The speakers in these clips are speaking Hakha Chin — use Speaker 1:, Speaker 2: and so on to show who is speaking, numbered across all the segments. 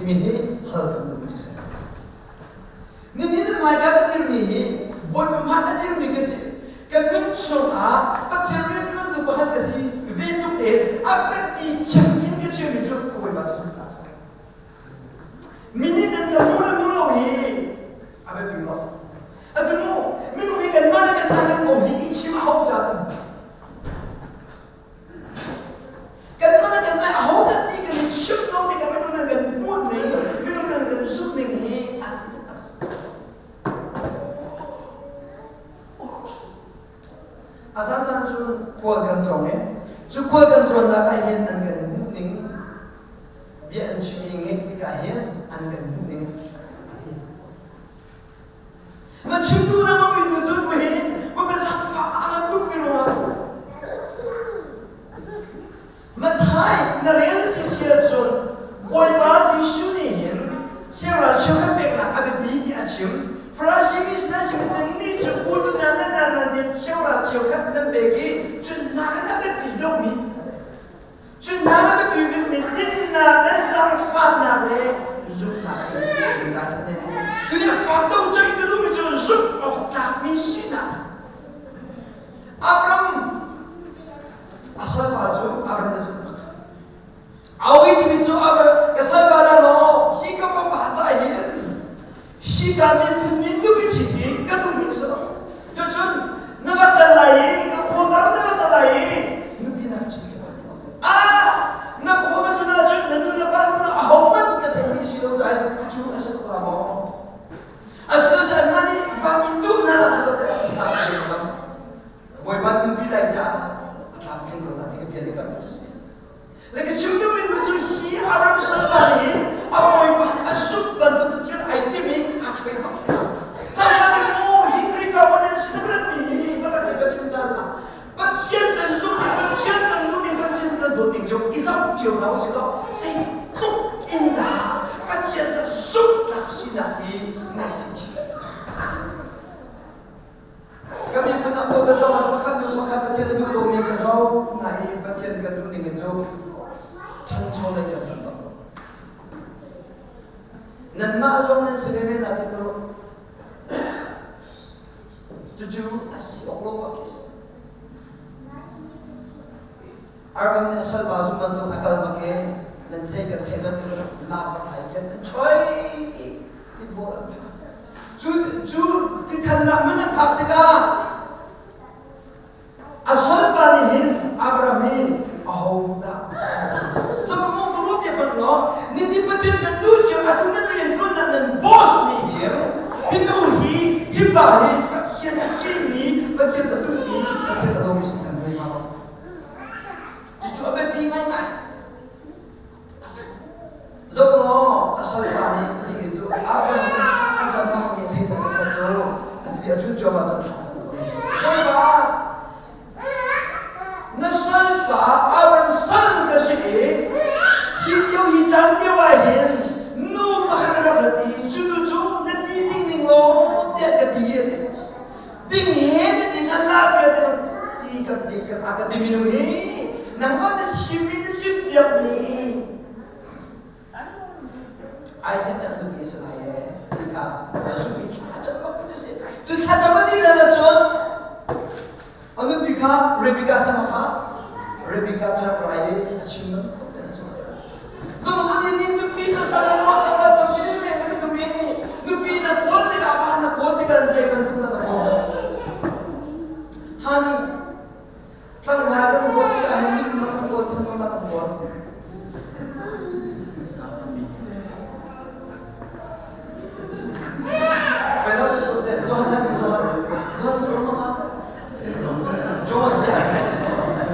Speaker 1: Timi hi hal kan duhmi cu si. Nihin na hmaika ka dirmi hi Bawipa hmai a dirmi ka si. Ka nun chungah Pathian rianṭuantu pakhat ka si ve tuk tein a biapi cem in ka chimmi cu ka Bawipa cu zumh a si. Mi nih nan ka hmu le hmu lo hi a biapi lo. Atu mu minung hi kanmah le kanmah kan kong hi i chim a hau cang. Kanmah le kanmah ahodah ti kan i chimh lo tikah minung nan kan hmuh ning, minung nan kan zumh ning hi a si a si. A caan caan cun khual kan tlawng i cu khual kan tlawnnak ah hin an kan hmuh ning bia an chim i ngeih tikah hin an kan hmuh ning a bi. Na chimtu na hmangmi tu cu tuhin biazakfah a ngan tukmi ruangah Mathai na rel si si ahcun Bawipa Jesuh nih hin cheuhra cheukhat peknak a biapi ti a chim. Farasi mi sinah chim nannih cu utu na nan na nan nih cheuhra cheukhat nan pek i cun hna kan a biapi deuhmi Cu hna na biapi bikmi dinnak le zaangfahnak le zumhnak hi nan dah kan ei. Tuni fak deuh ceih ka duhmi cu zumh awk tlakmi sinak. Abraham a salpa cu Abraham nih zumh bak. Awi timi cu Abraham ka salpa dah law hi ka fapa ca hin hi ka miphun min nupi ṭhit hi ka duhmi a si lo. Cucun na va kal lai i ka khua ram na va kal lai i nupi na ka ṭhit lai ti a si. Ah! Na khua va tlun ahcun na nu na pa nu na ahohmanh ka theihmi si lo caah cucu a si tuk la maw? Asinain anmah nih van in duhnak a si lo tiah a tlam. Bawipa nupi lai caah a tlamtling ko na ti ka bia nih kan cu si. Le ka chim duhmi tu cu hi a ram salpa nih a bawipa nih a zumh bantuk thil ai tim i a ṭhuai bak. Cangka nih maw hi Khrihfabu nan si na mi hi patak ka chim caan lah. Pathian kan zumh i Pathian kan duh ning Pathian kan dawt ning cu i zoh cio hna usih law zeitluk in dah Pathian cu zumhtlak sinak hi nai sin chin. Ka miphun ah ka zong ah pakhat nu pakhat Pathian a duh lomi ka zoh hna i Pathian kan duh ning in cu ṭhancho lei kan panh bak lo. Nanmah zong nan si ve men ah ti ka ruah. Cucu a si awk lo bak khi si. Abraham nih a salpa zu bantuk a kal bak i nan thei kan thei bantuk la bak ai kan an choi ti bol an phak. Cu cu tithannak mun an phak tikah a salpa nih hin Abraham hi aho dah a si? So mu ka ruah piak bak law niti Pathian kan duh cio atu nan rian ṭuannak nan boss nih hin hi nu hi hi pa hi Pathian a ṭihmi Pathian a duhmi Pathian a dawmi sin kan hmu hnga lo. Cucu a biapi ngaingai. Zoh law a salpa nih a timi cu Abraham nih a camnak mi a theih cang kha cu a ti a ṭhut cuahmah cun thla cang Bawipa na salpa Abraham sal ka si i hi lio hi caan lio ah hin nu pakhat a rak rat i cu nu cu na ti ding ning law tiah ka ti a ti. Ding he na ti nan la ve te ti kan bik kan a ka timi nu hi nangmah na chimmi na timhpiakmi Isaac cak nupi si lai e ti kha a zumh i thla cam bak tu si cu thla cam a dih lan ahcun a nupi kha Rebecca sama kha Rebecca cu rak rai i a chim bantuk te a cung Zuluk nih nih nupi pasal an ruah kan bantuk in ne kan nupi nupi na kawl tikah va na kawl tikah zei bantuk dah na kawl Hani tlangval kan kawl tikah hin min ma kan kawl thil ma kan kawl Johan Johan Johan Johan.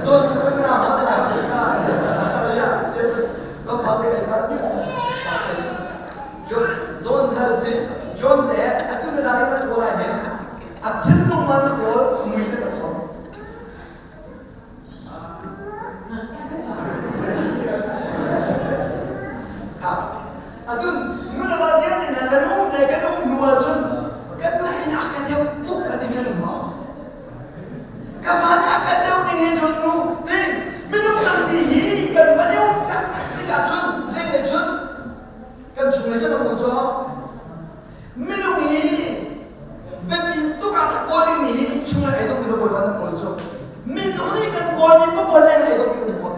Speaker 1: Kawlmi papawl le ai dawh mi kan buak.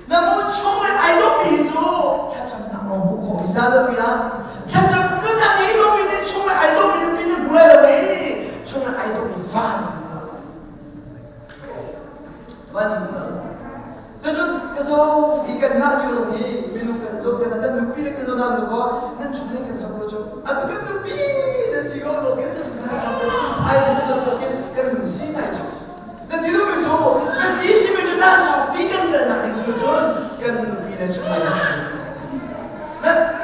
Speaker 1: Na mu chung le ai dawh mi hi cu thlacamnak lawng hmuh khawh mi sa dah tuya. Thlacam nun a ngei lomi nih chung le ai dawh mi nupi na hmu lai lo i chung le ai dawh mi va na hmu lai lo. Va na hmu lai lo. Cucun ka zo hi kanmah cu lawng hi minung kan zoh te kan nupi le kan zoh hna nu kaw nan chung le kan zoh lo cu atu kan nupi nan si ko lo kan nan sam ai kan nan ko kin kan lung si ngai cu na ti lu cu kan pi si mi cu caan saupi kan kal nak ding tu cun kan nupi le chung ai na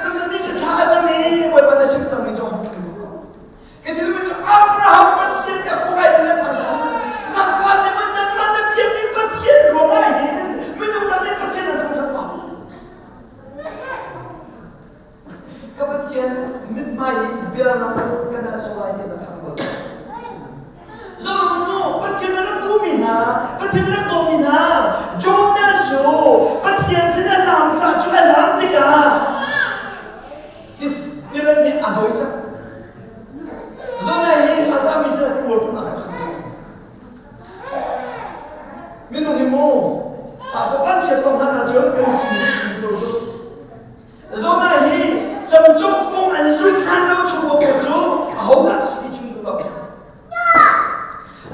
Speaker 1: samson nih cu thla a cam i Bawipa na chim cang mi cu hong tling ko. Ka ti cu Abraham Pathian nih a fawkai ti le thang cu zangfah te man nan man na biakmi Pathian ruang ah hin minung dang nih Pathian an thangṭhat ma? Ka Pathian mithmai hi bialram kan ah suai ti na phang bal. Zalmu Pathian a rak duhmi hna, Pathian a rak dawmi hna, Jonah cu Pathian sin a zaam ca cu a zaam tikah Nilan nih a dawi cang. Zonai hi a zami sin uar tuk nak a Minung hi mu a kan chiat tong hna cun kan si si ko cu. Zonai hi camcuk fung an zul hlan lo chung ko cu a ho dah si chung ko.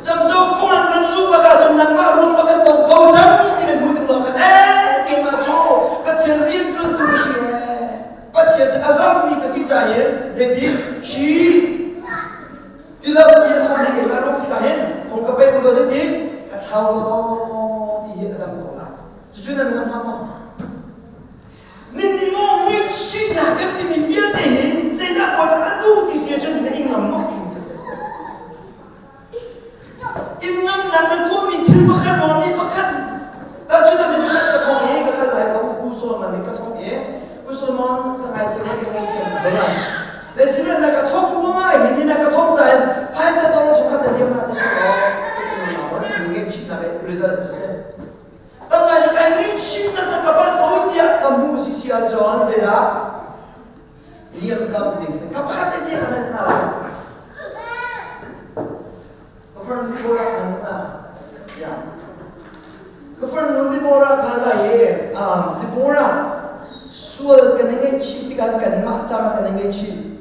Speaker 1: Camcuk fung an nan zu bak ahcun nangmah run bak kan tong ko cang ti na hmu tik lo khan ee keimah cu Pathian rian ṭuantu ka si ee Pathian a zammi ka si ca hin zeiti shi tilo mi a thawng ni keimah rung si ka hin hong ka pe ko zeiti ka thlau lo ti hi a dam ko lai cucu nan ngam hnga maw Minmawng nih sinak kan timi vialte hi zeidah Bawipa a duh ti si ahcun na i ngam maw timi ka si. In ngamnak na tuahmi thil pakhat ruang nih pakhat tahchun ah pakhat ka thawng i ka kal lai ko Pu Solomon nih ka thawng i Pu Solomon ka ngaithiam ka ngaithiam ka la. Le sile na ka thawk ruangah hin hi na ka thawk cain phaisa tong na thawk khat na riam na ti so law ni ngeih chinnak result cu si. Tamai le kai mi chin taktak ka pal ko tiah ka mu si si ahcun zeidah liam kam ding si ka pakhat te bia kan hna lai. Ka farnu Deborah kan hna. Ya. Ka farnu Deborah kha lai i Deborah sual kan i ngaihchih tikah kanmah caah kan i ngaihchih.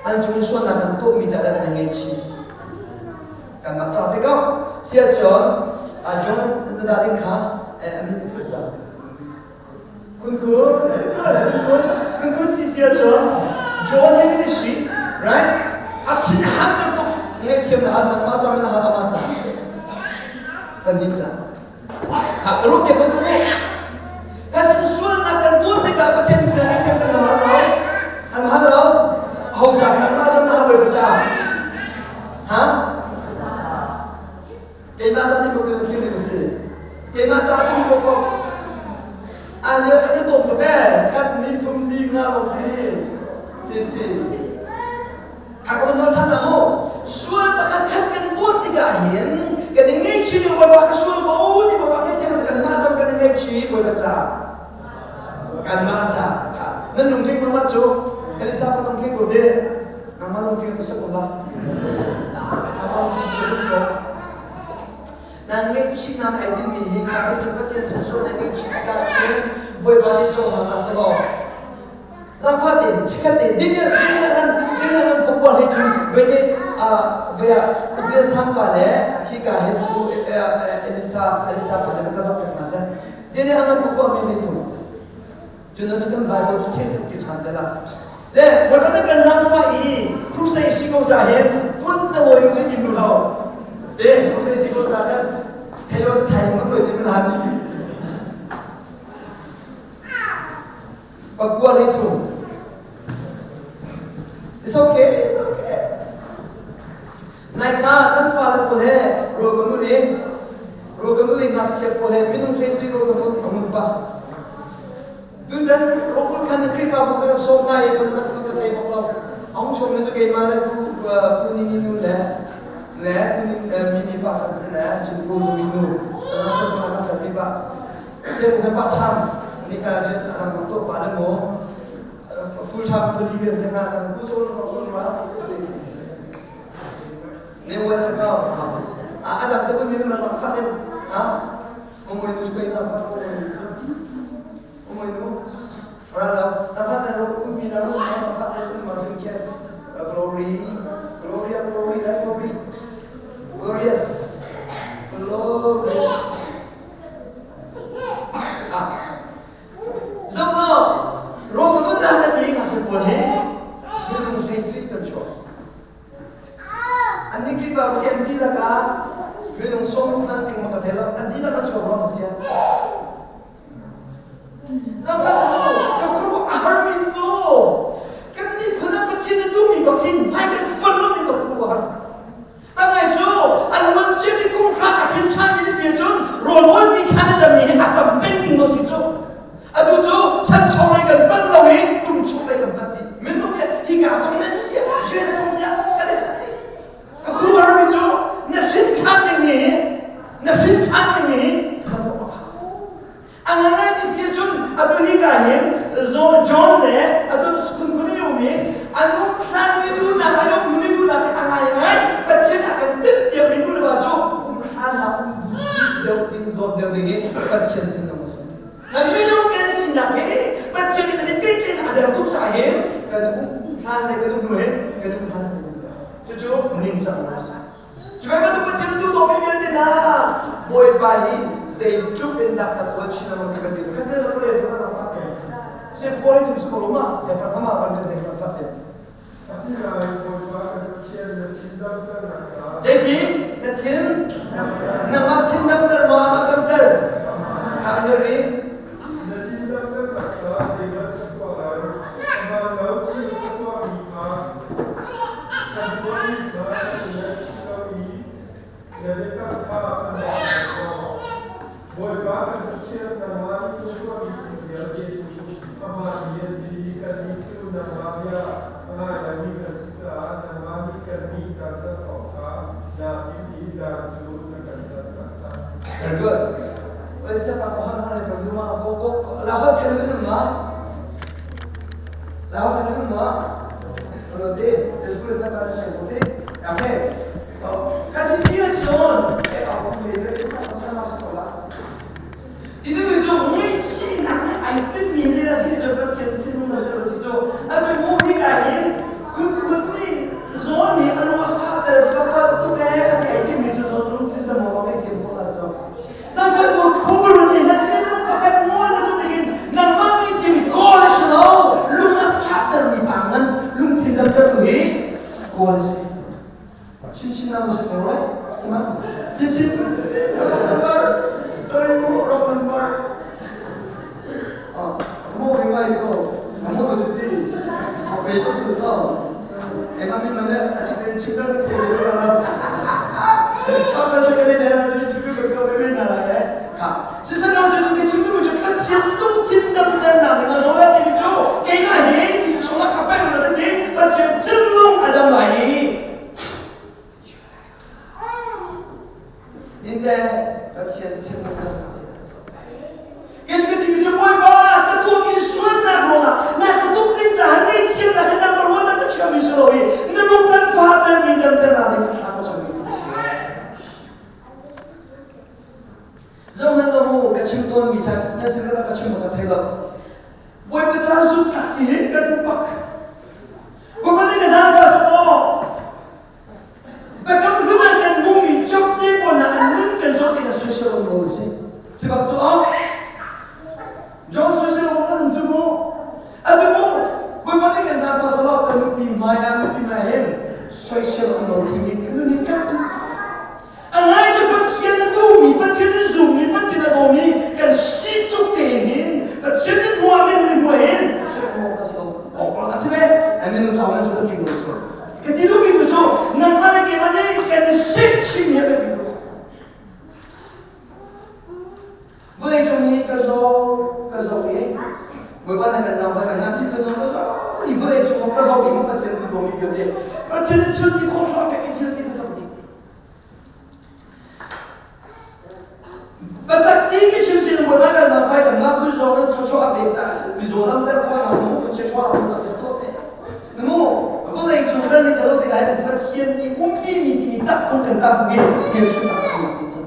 Speaker 1: An cung sualnak kan tuahmi ca dah kan i ngaihchih. Kanmah ca te ko. Siah cun John na dah ding kha a min ka phulh cang. Kun kun kun kun kun kun si siah cun John he kan i si right? A thin a han tuk ngaihthiam na hal nangmah ca na hal amah ca kan nih ca. Ka ruh piak bantuk mu. Kan sualnak kan tuan tikah Pathian sin ngaihthiam kan hal lo. An hal lo. Ho ca nangmah cam na hal bawi ca. Ha? Keimah ca ti ko kan thil ni si. Keimah ca tu ko ko. Azia an i tom tuk eh. Khat ni thum ni nga long si. Si si. A kan nawl ṭhan lo. Sual pakhat khat kan tuah tikah hin kan i ngaihchih ding Bawipa ka sual ko ti Bawipa ngaihthiam kanmah cang kan i ngaihchih Bawipa ca. Kanmah ca. Nan lungtling mah cu Elisa pa lungtling ko te. Nangmah lungtling tu sak ko la. Nangmah lungtling tu sak ko. Nan ngaihchih nan ai dinmi hi kha sin Pathian cu sual nan ngaihchih tikah hin Bawipa nih cohlang hna seh law Zaangfah tein chikkhat te ding nan ding nan pakua hlei thum voi nih voi ah Upia Sangpa le hika hin U Elisa Elisa pa le ka zoh piak hna seh. Ding an nan pakua mi hlei thum. Cun cu kan Bible tu ṭhen ti ṭhan te la. Le Bawipa nih kan zaangfah i crusade si ko ca hin tun te lawi cu tim lo. Te crusade si ko ca kan thei lo thai mo kan ti lan ni. Pakua hlei thum. It's okay, it's okay. Nai kha kan fale pawl he rawl kan ul i rawl kan ul i ngakchia pawl he minung hlei si rawl kan ul a ngun fa. Tutan rawl ul khan na Khrihfabu kha kan sawm hna i pasal ka thei bak lo. Aung chom cu keimah le pu pu ni ni nu le le pu ni mi mi pa kan si le cun pu zu mi nu kan sa kan thapi ba Sian na pa ṭham ni ka rian a ram tuk pa le mu full time pali kan si hna kan ku so ko ko ma ne wen ka a adam te kun ni ma sak fa ten nawl mi kha na cam mi hi a tam peng ding no si cu. Atu cu ṭhancho lei kan panh lo i ṭumchuk lei kan panh dih. Minung hi hika zong nan sia, hrian zong sia, kan i khat dih. Ka khuaruahmi cu na hrin ṭhan ding hi na hrin ṭhan ding hi khuaruah a phan. A ngangai ti si ahcun atu hika hin John le atu khunkhun in um i an um hlan i duhnak an um hnu i duhnak hi a ngaingai Pathian a kan timhpiakmi nu le va cu um hlannak um deuh ding dawt deuh ding hi Pathian thinlung a si. Kan minung kan sinak hi Pathian nih kan i pehtlaihnak a der tuk caah hin kan um hlan le kan um hnu hin kan um hlan cucu ningcang lo a si. Cu bantuk Pathian na duh dawmi vialte hna Bawipa hi zeitluk in dah na kawl chin lengmang ti kan ti. Kha zel na le pa zang fat te. Se kawl hi thum se ko ma te pa ma ban kan zang fat te.
Speaker 2: Asinain Bawipa kan Pathian na thin damternak caah
Speaker 1: Zeiti na thin nangmah thin damter maw amah damter? Hallelujah.
Speaker 2: Na thin damternak caah zeidah ka tuah lai? Hmaan lo thil ka tuahmi kha kan tuahmi kha kan i ngaihchih lo i na biakam kha kan bak lo. Bawipa kan Pathian nangmah nih na tuahmi thil vialte cu ahmaanmi a si i kannih cu nangmah bia a ngai lomi kan si caah nangmah nih kannih dantat awk kha naa tim i dan cu na kan tat taktak.
Speaker 1: Very good. Oleh siapa Tuhan hari berdua ko ko lahu thelmin ma lahu thelmin ma Rode se pule sa para sa rode okay kasi siya John eh ako le le sa sa ma sa la Itu cu ngaihchihnak nih ai tinhmi zei dah si cu Pathian thinlung dam ter si cu atu mu hi ka hin khunkhun nih zawn hi a lung a fah ter cu ka palh tuk ee a ti ai timmi cu zawn lungthin dam awk a thiam khawh la cu Zafat mu khubru nih nan minung pakhat mual na tuh tikin nangmah nih thim kawl a si lo lung a fah ter mi pa ngan lungthin dam ter tu hi kawl a si Chin na mo si ko right? Sama? Chin chin wrong number. Sorry mo wrong number. Oh, mo ke mai ko. Mo to chuti. Sa pe to chu to. E ma min mane ati pen chim na ke le la la. Ka pa se ka de na na chim ko ko me na la e. Ha. Si sa na chu chu chim tu chu ka chin tu chin dam ter na de ma zo la ti chu. Ke na hi ti chu ma ka pa na ti pa chin chin lung adam lai. Ninte Pathian thinlung damnak Kei cu ka timi cu Bawipa ka tuahmi sualnak ruangah na ka tuk ding caah ngaihthiamnak hi number one ah ka chiahmi si lo i na lung kan fahtermi damternak ding a thla ka cammi tu si. Zohhmanh lo mu ka chim tawnmi chan na sin ka chim ka thei lo. Bawipa ca zumh si hi ka duh bak. Bawipa nih ka zaang pa maw Biakam hlun ah kan hmuhmi job te pawl hna an nun kan zoh tikah social um lo si. Sibak cu ah John social um an cu mu. Atu mu Bawipa nih kan zaang pa selaw kan nupi hmai ah nupi hmai hin social um lo thi mi kan nun hi kan A ngai cu Pathian a duhmi, Pathian a zummi, Pathian a dawmi kan si tuk tein hin Pathian in hmuah minung in hmuah hin sifak ka si awk a si ve. Ai minung caah cu kan tling lo cu. Ka ti duhmi tu cu nangmah le keimah nih kan si chin hi a biapi tuk. Vawleicung hi ka zaw ka zaw i Bawipa na kan zaangfah kan mi phun ka zaw i vawleicung ka zaw i Pathian ka dawmi vialte Pathian in thil ti khawh hra pek i vialte ka zaw dih. Biatak ti ki chim sin Bawipa kan zaangfah kan mah kun zawng in thluachuah a pek caah mizaw damter khawh nak mu chiachuah a tam tuah pe. Mu vawleicung kan nih ka zoh tikah hin Pathian nih umpi mi timi takfung kan tafung i hmelchunhnak a kan lak cang.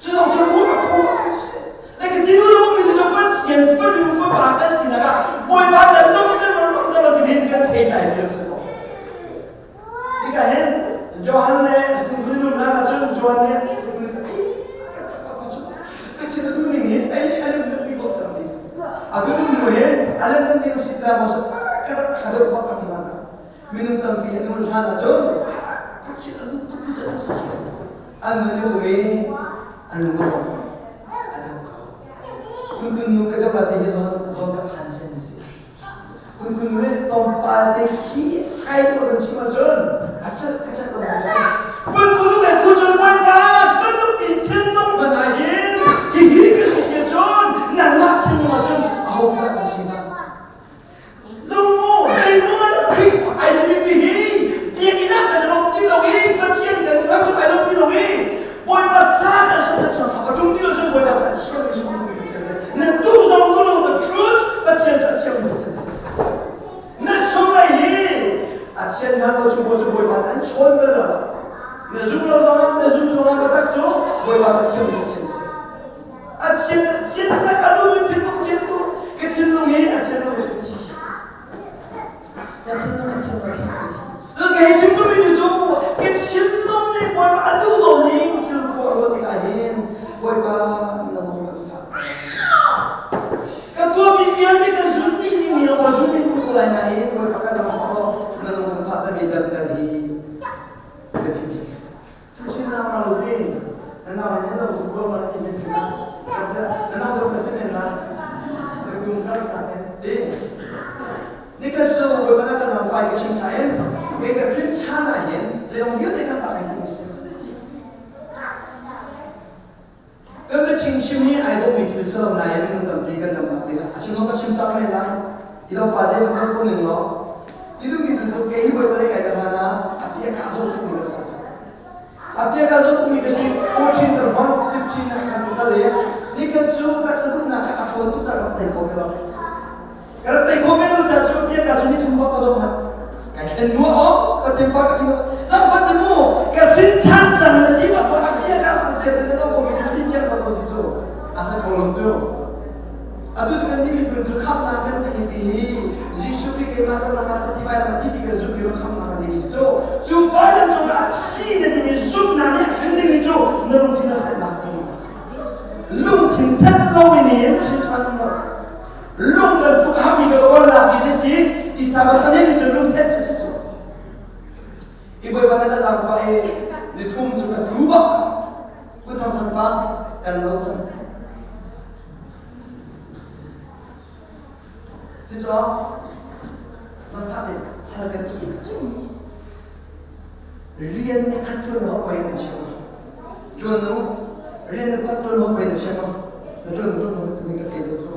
Speaker 1: Cu zong cu ruah a kho bak si. Na ka ti duh lo mi cu Pathian fanu fapa kan sinak ah Bawipa kan lawmhter lo lawmhter lo timi kan theitlai mi si ko. Hika hin Johan le Kunkhun num hna cun Johan nih Kunkhun cu ai ka pa cu Pathian a duh ning hi ai alam nan mi bos ta mi. A tu dum nu hin alam nan mi si la bos ka rak ka deuh bak a ti na. Minung tampi an hun hlan ahcun Pathian a duh tuk tu cu si an manu i an lung a a dong ko. Kun nu ka deuh te hi zawn zawn ka phan cem si. Kun kun nu nih tlawmpal te hi ai ko kan chim ahcun a cat ka cat lo si. Kun kun nu khu cun Bawipa ka nupi thinlung hmanh ah hin Biachim chim hi ai dawhmi thil si lo nain minung tampi kan damnak dingah a chim ka chim cang men lai. I do pa te van ko ning law. Ti duhmi tu cu kei hi bawipa lei kai ka hlan ah a pia ka zo tukmi ka si. A pia ka zo tukmi ka si 14 to 1 15 ah khan ka kal i nikhat cu taksa duhnak kha a ṭhawn tuk caah ka rak tei khawh ve lo. Ka rak tei khawh ve lo caah cu pia ka cu ni thum bak ka zo manh. Kai thlen nu aw Pathian fa ka si lo. Zang fa ti mu ka rin ṭhan cang na ti ma ko a pia ka san sian na zo ko mi cu ni piang ko si cu. A sa kho lo cu. Atu cu kan nih miphun cu khamhnak kan timi pi hi Jesuh Khrih keimah ca nangmah ca ti vai lam a ti ti kan zumh i khamhnak kan timi si cu. Cu vailam cungah a thi na timi zumhnak nih a hrin dingmi cu na lungthin na thatnak a lungthin that lo in hin hrin ṭhan lo. Lung bantuk hammi ka ruahnak hi si tisa bantuk nih cu lungthet cu si cu. I bawipa na ka zaangfah i nithum cu ka tlu bak. Ku thang thang pa kan lo cang. Cucaah manfah nih hal kan i rian nih khan ṭuan ho pei an chim. Ṭuan nu rian nih khan ṭuan ho pei na chim. Na ṭuan ṭuan ho tu ka thei lo cu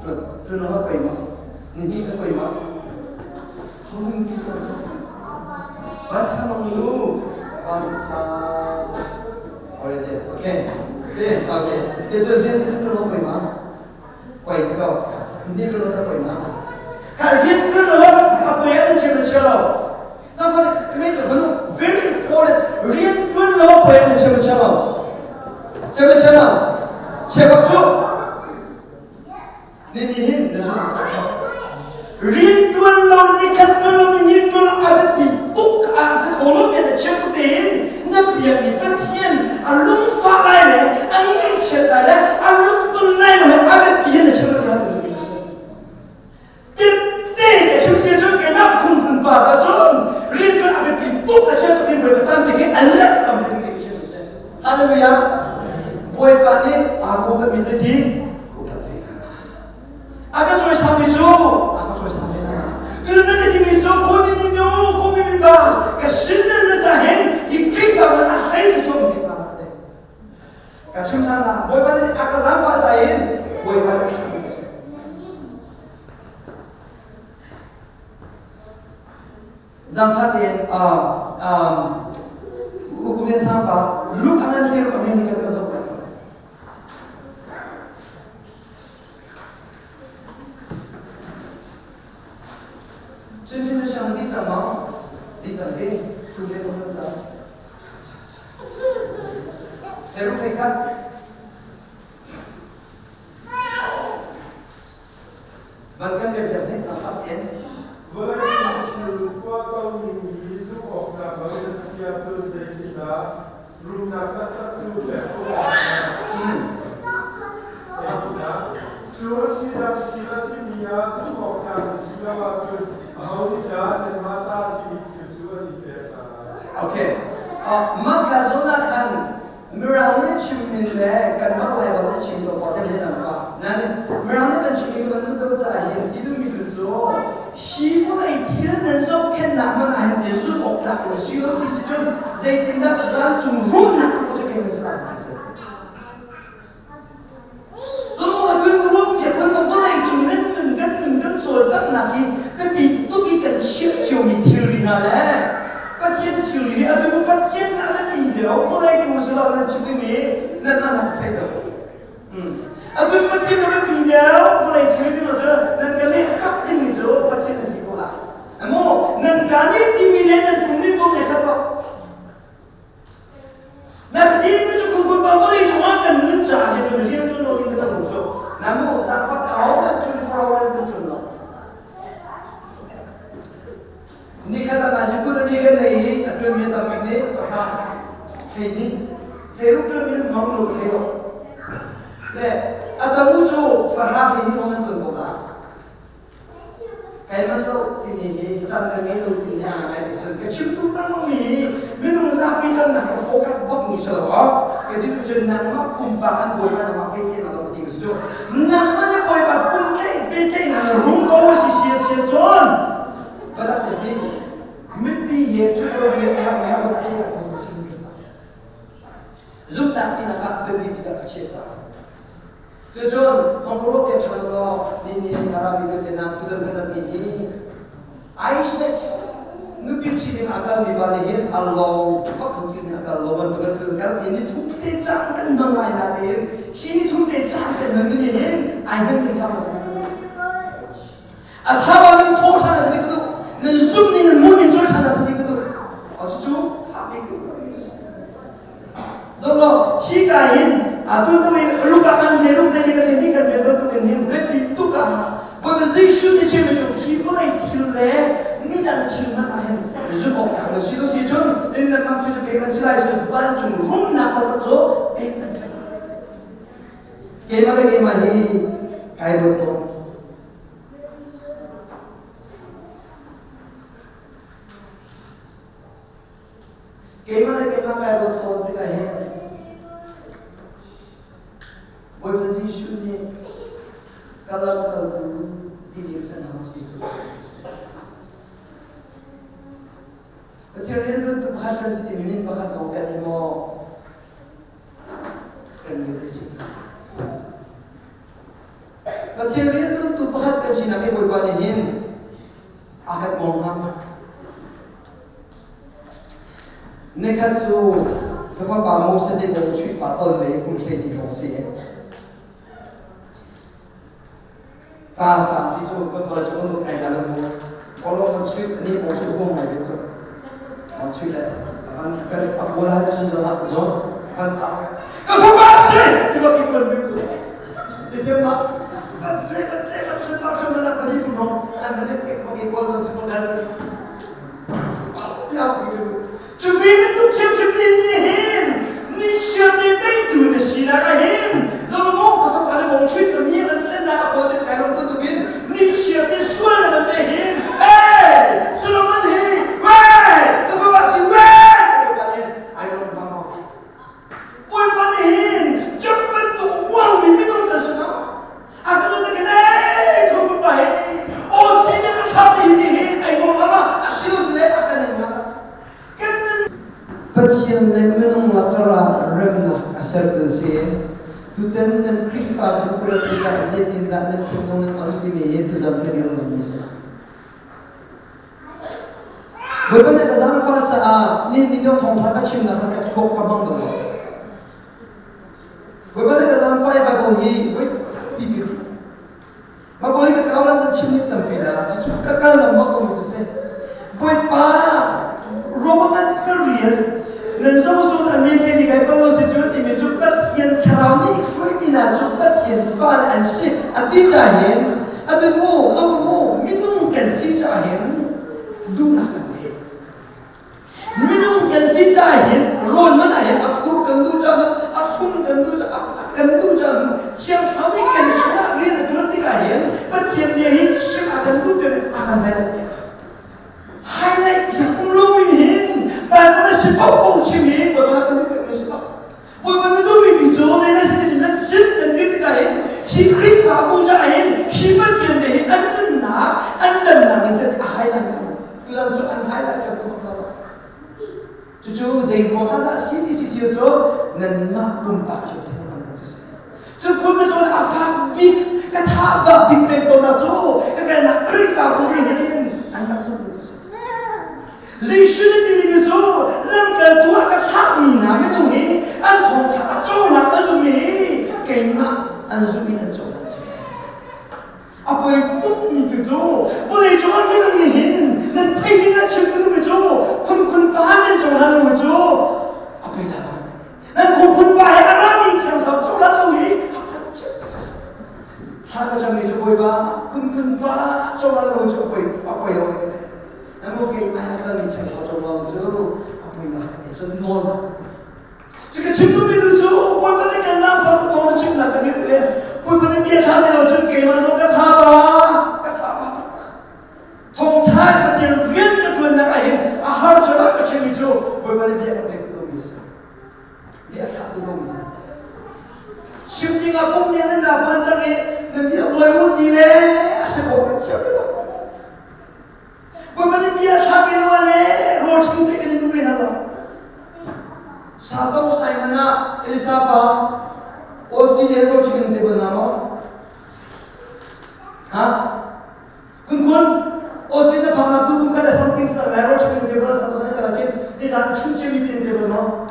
Speaker 1: ṭuan ṭuan ho pei ma ni ni ka pei ma hung ti ṭuan ho van sang nu van sang already okay okay se ṭuan rian nih khan ṭuan ho pei ma Poi ti ko. Ni ṭuan lo ta poi ma. Ka rian ṭuan lo a poi an chim na chia lo. Zafa ka ka nu very important rian ṭuan lo a poi an chim na chia lo. Chim na chia lo. Chia bak cu. Ni ni hin na zu rian ṭuan lo ni khat ṭuan lo ni ṭuan lo a biapi tuk a si kho lo tiah na chim tein na biakmi Pathian a lungfah lai le a ngaihchiat lai le a lungtun lai lo he a biapi in na chim tiah tu si. Tette ka chim si cun keimah phungphun pa ca cun rian ṭuan a biapi tuk a chia tuk in Bawipa caan te hi a let tam bik in chim si. Hallelujah. Bawipa nih aa ko mi zeiti upat ve hna. A ka cawisami cu a ka cawisam ve hna. Tun na ka timi cu ko ni nu ko mi mi pa ka sin na ca hin hi Khrihfa man a hlei ka chuak mi hna ka te. Ka chim than la Bawipa nih a ka zaangfah ca in Bawipa ka thlah mi si. Zaangfah tein Ukubian sangpa luk anan thei ruk amen kan ka zok Cun siang di cang maw? Di cang di. Tu le kan cang. Heru phei khat. Van kan rian piak hnik na fat in.
Speaker 2: Vawlei cung thil tuah ko ning hi zumh awk tlak lo in a si ahcun zeitindah rumnak taktak cu pek khawh awk Einak cu a sinak thil a simi ah zumh awk tlak na si lo ahcun aho nih dah nanmah ta a simi thil cu an in pek hna lai?
Speaker 1: Okay. Mah ka zawn ah khan Mirang nih chim min le kanmah Baibal nih chim ko pa te nan pa. Nan Mirang nih kan chim mi kan duh caah hin ti duhmi tu cu hi vawlei thil nan zohkhenhnak man ah hin te zulh awk tlak lo si lo si si cun zeitindah vancung rumnak tu cu ke si lai ti si. Tumu atu in rum piak kan vawlei cung nan nun kan nun kan cawlcanghnak hi biapi tuk i kan chiah ciomi thilri hna le Pathian thilri hi atu mu Pathian na biapi lio vawlei cung si lo nan chim dingmi nan mah nak thei do. Atu Pathian na biapi lio vawlei thilri lo cu nan ka leh kap dingmi cu Pathian nan ti ko la. Amu nan ka nih timi le nan pum nih tum e khat lo. Na ka ti dingmi cu kum pa vawlei cungah kan nun caah hi kan rian ṭuan lo in kan um cu. Na mu zaangfah te aho hmanh 24 hour in kan ṭuan lo. Nikhat ah nazi kul ani kan nei hi a ṭuanmi a tam bik nih pahra thei ding thei ruk ṭuanmi nih hmang lo ka thei lo. Le a tamu cu pahra thei ding hong an ṭuan ko la. Kai manh lo timi hi caan ka ngei lo timi hi aa ngai ti cun ka chim tuk lengmang mi hi minung zapi kan nak i focus bak mi si lo aw ka ti tu cun nangmah pumpak an bawipa nangmah pehtlaihnak lo ka ti mi si cu nangmah nih bawipa pum pehtlaihnak na rum ko si si si cun badak te si mipi he ṭhut lo mi a herh a herh lo a theih lo si zumhnak sinak ah biapi dah ka chiah cang. cang. Cucun hong ka ruah piak ṭhan law ni ni ka rami vialte hna tutan kan ratmi hi Isaac nupi ṭhi ding a kalmi pa nih hin a lawng bak an thil a kal lo bantuk an kan kalmi ni thum te caan kan hmang lai na tiin hi ni thum te caan kan hman mi hin ai hnem kan thang a thaba nan thaw ṭhan a si ka duh nan zum ning nan mu ning cul ṭhan a si ka duh cucu tha bik ka duh Zolo hi ka hin atu tu i luka an le luk le ka ni kan rian bantuk in hin biapi tuk ah Bawipa Jesuh nih chim cu hi vawlei thil le midang thil hmanh ah hin zumh awk tlak na si lo si cun in nan mang cu pek nan si lai si vancung rumnak taktak cu pek nan si lai. Keimah le keimah hi kai ruat tawn. Keimah le keimah kai ruat tawn tikah hin Bawipa Jesuh nih ka lamkaltu timi san hau ti cu Pathian rianṭuantu pakhat kan si timi min pakhat lawng kan i maw kan mit a si. Pathian rianṭuantu pakhat kan sinak hi Bawipa nih hin a kan ngol hnga ma? Nikhat cu ka fapa Moses nih bawm chuih pa ton ve kum 12 hrawng si. Pa fa ti cu kan fale cu kan dawt ngai hna lo mu. Kolo kan chuih ani bawm chuih huam ngai ve cu. Kan chuih le kan kan a kawl ha cun zo zo kan ka fapa si ti bak ki kan ding cu. Ti thiam ma? Kan sui kan te kan sui pa sham na pari thum rong kan kan te ko ke kol kan si ko kan Cu vi bantuk ṭhiamṭhiam nih hin ni chiar te teitu na sinak ah hin Solomon ka fapa le bong ṭhit ka mi an tlennak a kawl te kai lawm bantukin ni chiar te sual na van te hin hey Solomon hi wey ka fapa si wey Bawipa nih ai lawm hnga maw Bawipa nih hin Job bantuk uangmi minung kan si lo a kan te kan ei ka fapa hi aw si na ka thlah ti hi hi ai ngom ama a sil le a kan in nga Pathian le minung lakar ah remnak a sertu si. Tutan nan Khrihfabu kulat tikah zeitindah nan thinlung nan on timi hi tuzan ka dir ngammi si. Bawipa nih ka zaangfah caah ni ni deuh thawngtha ka chimnak han ka thluak ka hmang bal lo. Bawipa nih ka zaangfah i Bible hi voi tampi ka ti. Bible hi ka kau lan cun chim ning tampi dah cucu ka kal lengmang ko mi cu si. Bawipa Roman Marius nan zohsut a mi le ni kai palo si cu timi cu Pathian thlarau nih hruaimi hna cu Pathian fale an si a ti ca hin atu mu zoh mu minung kan si ca hin duhnak kan ngei. Minung kan si caah hin rawl man ah hin a thur kan duh caan a thlum kan duh caan kan duh caan Thiang Thlarau nih kan chungah rian a ṭuan tikah hin Pathian bia hi chim a kan duh piak a kan highlight piak. Highlight piak um lomi hin Bible a si paohpaoh chim hi Bawipa kan duh piakmi si lo. Bawipa na duhmi mi cu zei na si ti nan chim kan dir tikah hin hi Khrihfabu caah hin hi Pathian bia hi an nunnak an damnak in set a highlight ko. Tutan cu an highlight kan tuah lo. Cucu zei ruang ah dah si ti si si cu nanmah pumpak cio thil an tu si. Cu phun ka zawn a fak bik ka tha bak bik peng tawn cu ka kalnak Khrihfabu nih hin an rak zumh tu si. Jesuh nih timi ni cu lamkaltu ah ka thlahmi hna minung hi an thawngṭha a cohlang a zum i keimah an zumh i an cohlan si. A poi tukmi tu cu vawlei cung ah minung nih hin nan theih ding ah chim ka duhmi cu khunkhun pa nan cohlan lo cu a poi la lo. Nan khunkhun pa he a rami thiang thlarau cohlan lo hi a kan chim. Thla ka cammi cu Bawipa khunkhun pa cohlan lo cu a poi lo ka ti. Amo keimah he kan in chang kho lo cu a poi la ka ti cun nawl nak ka tuah. Cu ka chim duhmi tu cu Bawipa nih kan lam pa tawng na chim nak ka mi tu in Bawipa nih bia tha ti lo cun keimah zong ka tha ba ka tha ba taktak. Thawngtha Pathian rian ka tuannak ah hin a har cem ah ka chimmi cu Bawipa nih bia ka pek duh lomi a si. Bia thlah duh lomi. Chim ding ah pum nih nan ra fan cang i nan ti lawi u ti le a si ko kan chim lo. Bawipa nih bia thlami lo ah le rawl chung te kan in duh ve hna lo. Sato Simon ah Elisa pa Austin Australia rawl chicken pe bal na maw? Ha? Kun kun Australia phang nak tu kum khat something sa lai rawl chicken pe bal sa sa ka lakin ni zan chung che mi pin pe bal maw?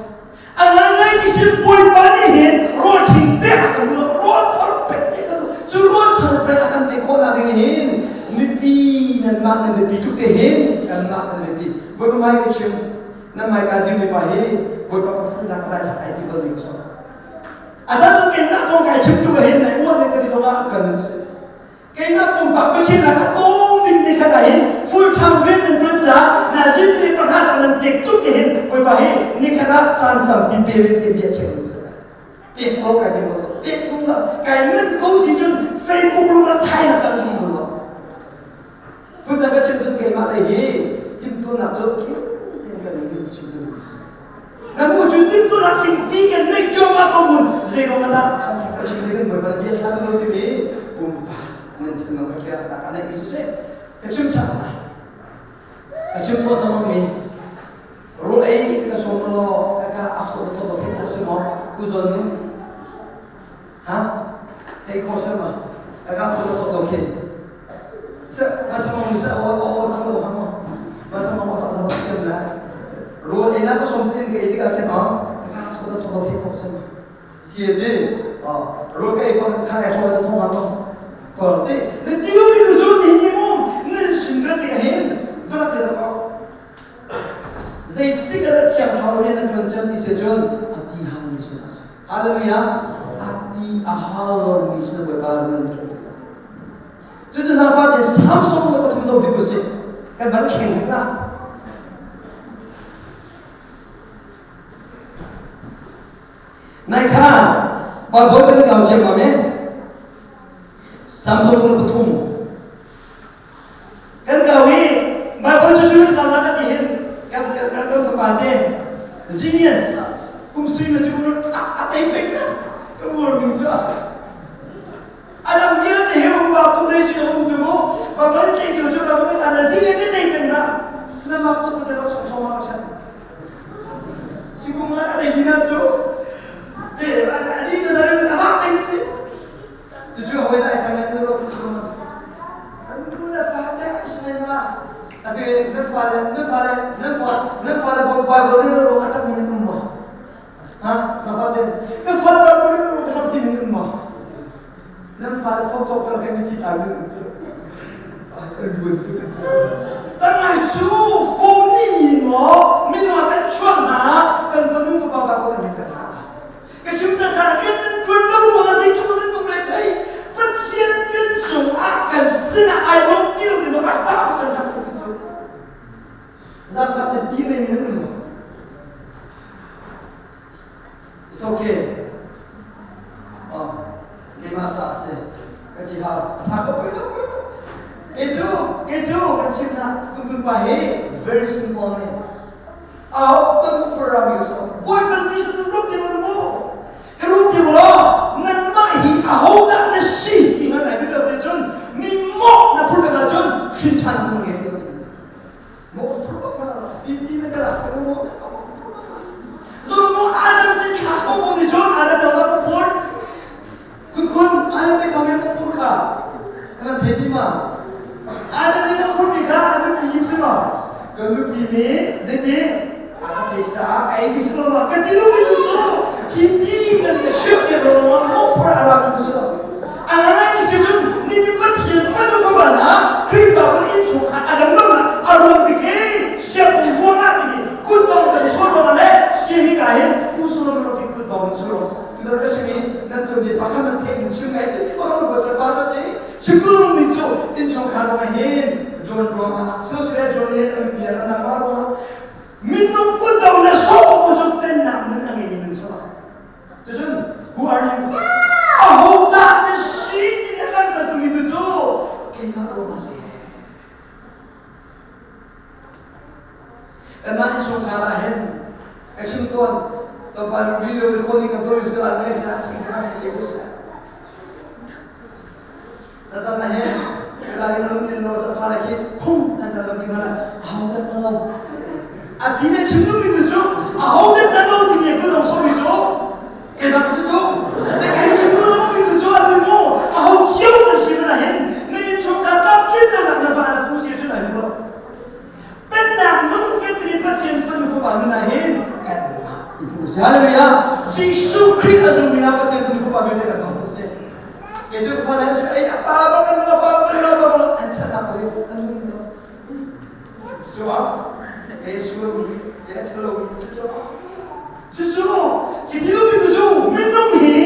Speaker 1: A ngai ngai ti sin Bawipa nih hin rawl ṭhing pek a kan duh lo, rawl thar pek pek a duh. Cu rawl thar pek a kan pek khawhnak ding hin mipi nanmah nan biapi tuk te hin kanmah kan biapi. Bawipa hmai ka chim, nan hmaika dingmi pa hi Bawipa ka fuhnak ka daithlat ai ti balmi ka si. A zan tu keimah kong kai chim tu hin nai uan ka ti zongah ka nun si. Keimah pumpak biakhiahnak a tawng bik ni khat ah hin full time rian nan ṭuan caah nazim te pahra caan nan pek tuk te hin Bawipa hi ni khat ah caan tampi pe ve te bia khiah lu si pek lo kai ding lo pek zungzal kai manh ko si cun Facebook lung rak thai na caan ding lo phun dang ka chim cun keimah lei hi timhtuahnak cu kim tein kan nei mi chim tu Na mu cu timhtuahnak tingpi kan neih cuahmah ko mun zeiruang ah dah thawngtha kan chim ding Bawipa bia thla tu lo timi pumpak nan thinlung a kia tak a neih mi cu si ka chim chap lai ka chim tuah na mi rawl ei ka sawm law ka ka a thaw thaw thei ko si maw ku zawn nu ha thei ko si ma ka ka thaw thaw lo khi se ma chama mu se o o thang lo ha mo ma chama mo sa sa thiam la rawl ei na ka som tin ka ei tikah khin a ka ka thaw thaw lo thei ko si ma si ti a rawl ka ei pa kha kai thaw ta thong ha to thaw ti na ti lo mi tu chu ni ni mu nan sin ra ti hin bara te ko zeitik ah dah thiang thlarau nih nan ṭuan cem ti si cun a ti hal mi si Hallelujah a ti a hal lomi sin Bawipa nan ṭuan Cucu zaangfah te Samson le pathum zong hnik usih kan van kheng hnik la. Nai kha Bible kan kau ciam ma me Samson kul pathum kan kau i Bible cu cu kan kau na kan ti hin kan kan kan kan fapa te genius kum sui na si kum a tei pek na ka mur ning cu A dang vialte hi upa kum dei sin um cu mu baba ni tlei cu cu baba kan ana zi le te tei pen na na mak tuk te rak song song ma chan si kum nga dei dina cu te adi na zare ma ama peng si tu cu hoi dai sang na ro ku su ma an nu na pa te ai sai na ate na fa le na fa le na fa na fa le bible le ro ka tak ni nu ma Ha? Na faten ka fal ba mo rin ka ti min ma. Nan fa le fom chok per khe mi thi ta min chu. Ah luan tu. Tan ngai chu fom ni yin mo mi no kan chuang na kan fanu fa pa ko kan ri ta na. Ka chim ta kha rian nan tuan lo ruang ah zei tu nan tum lai thei. Pathian kan cung ah kan sin ah ai lom ti lo ni ma ta kan ta chu. Zarkhat te ti nei mi nan um maw? It's okay. Oh, keimah ca a si. Ka ti hal. A ṭha ko pui tuk pui tuk. Kei cu, kei cu kan chim na kun pa hi very simple ne. Aho kan mu phur mi so. Bawipa Jesuh cu rup ti mu. Ka rup ti law nanmah hi aho dah na si ti hmanh ai ti cun mi mawh na phur ka cun hrin ṭhan mu nge ti. Adam cin thla ko bu nih cun Adam dang dah pur kun kun Adam te kha men pur kha nan thei ti ma Adam nih pur mi kha a nupi si ma ka nupi nih zeiti a ka pek caah ka ei ti si lo ma ka ti lo mi tu cu hi ti nan chim ke ro ma mo phur a rak si lo a ngai mi si cun ni ni Pathian fanu fapa na Khrihfabu innchungkhar a dam lo a ruang bik hi sianginn ruangah timi kuttong kan i sual ruangah le si hi ka hin kusulom ro ti kuttong in sulo tu ka chim i nan tuan pakhat nan theih in chim kai ti pakhat nan buat fa ka si chimkulung min cu innchungkhar zong hin John ruangah so sile John nih an bia na nangmah ruangah minung kuttong le sawh cu pennak nun a ngei mi nun suah Cucun, who are you? Aho dah na si ti kan langhter tumi tu cu keimah ruang a si. Kanmah innchungkhar ah hin ka chim tawn tlawmpal video recording kan tuah mi cu ka si si si te ko seh. Ta chan ah hin ka dang in lungthin lo ca fale khi khum an chan lungthin na aho dah na lo. A ti le chim duhmi tu cu aho dah na lo timi ka dong sawmi cu keimah ka si cu. Na kai chim duh Kei cu fa le su ei apa bang kan pa bang kan pa bang an chan nak oi an mun lo. Cu ah kei su mi ya thalo mi cu cu cu cu ki thil mi cu minung hi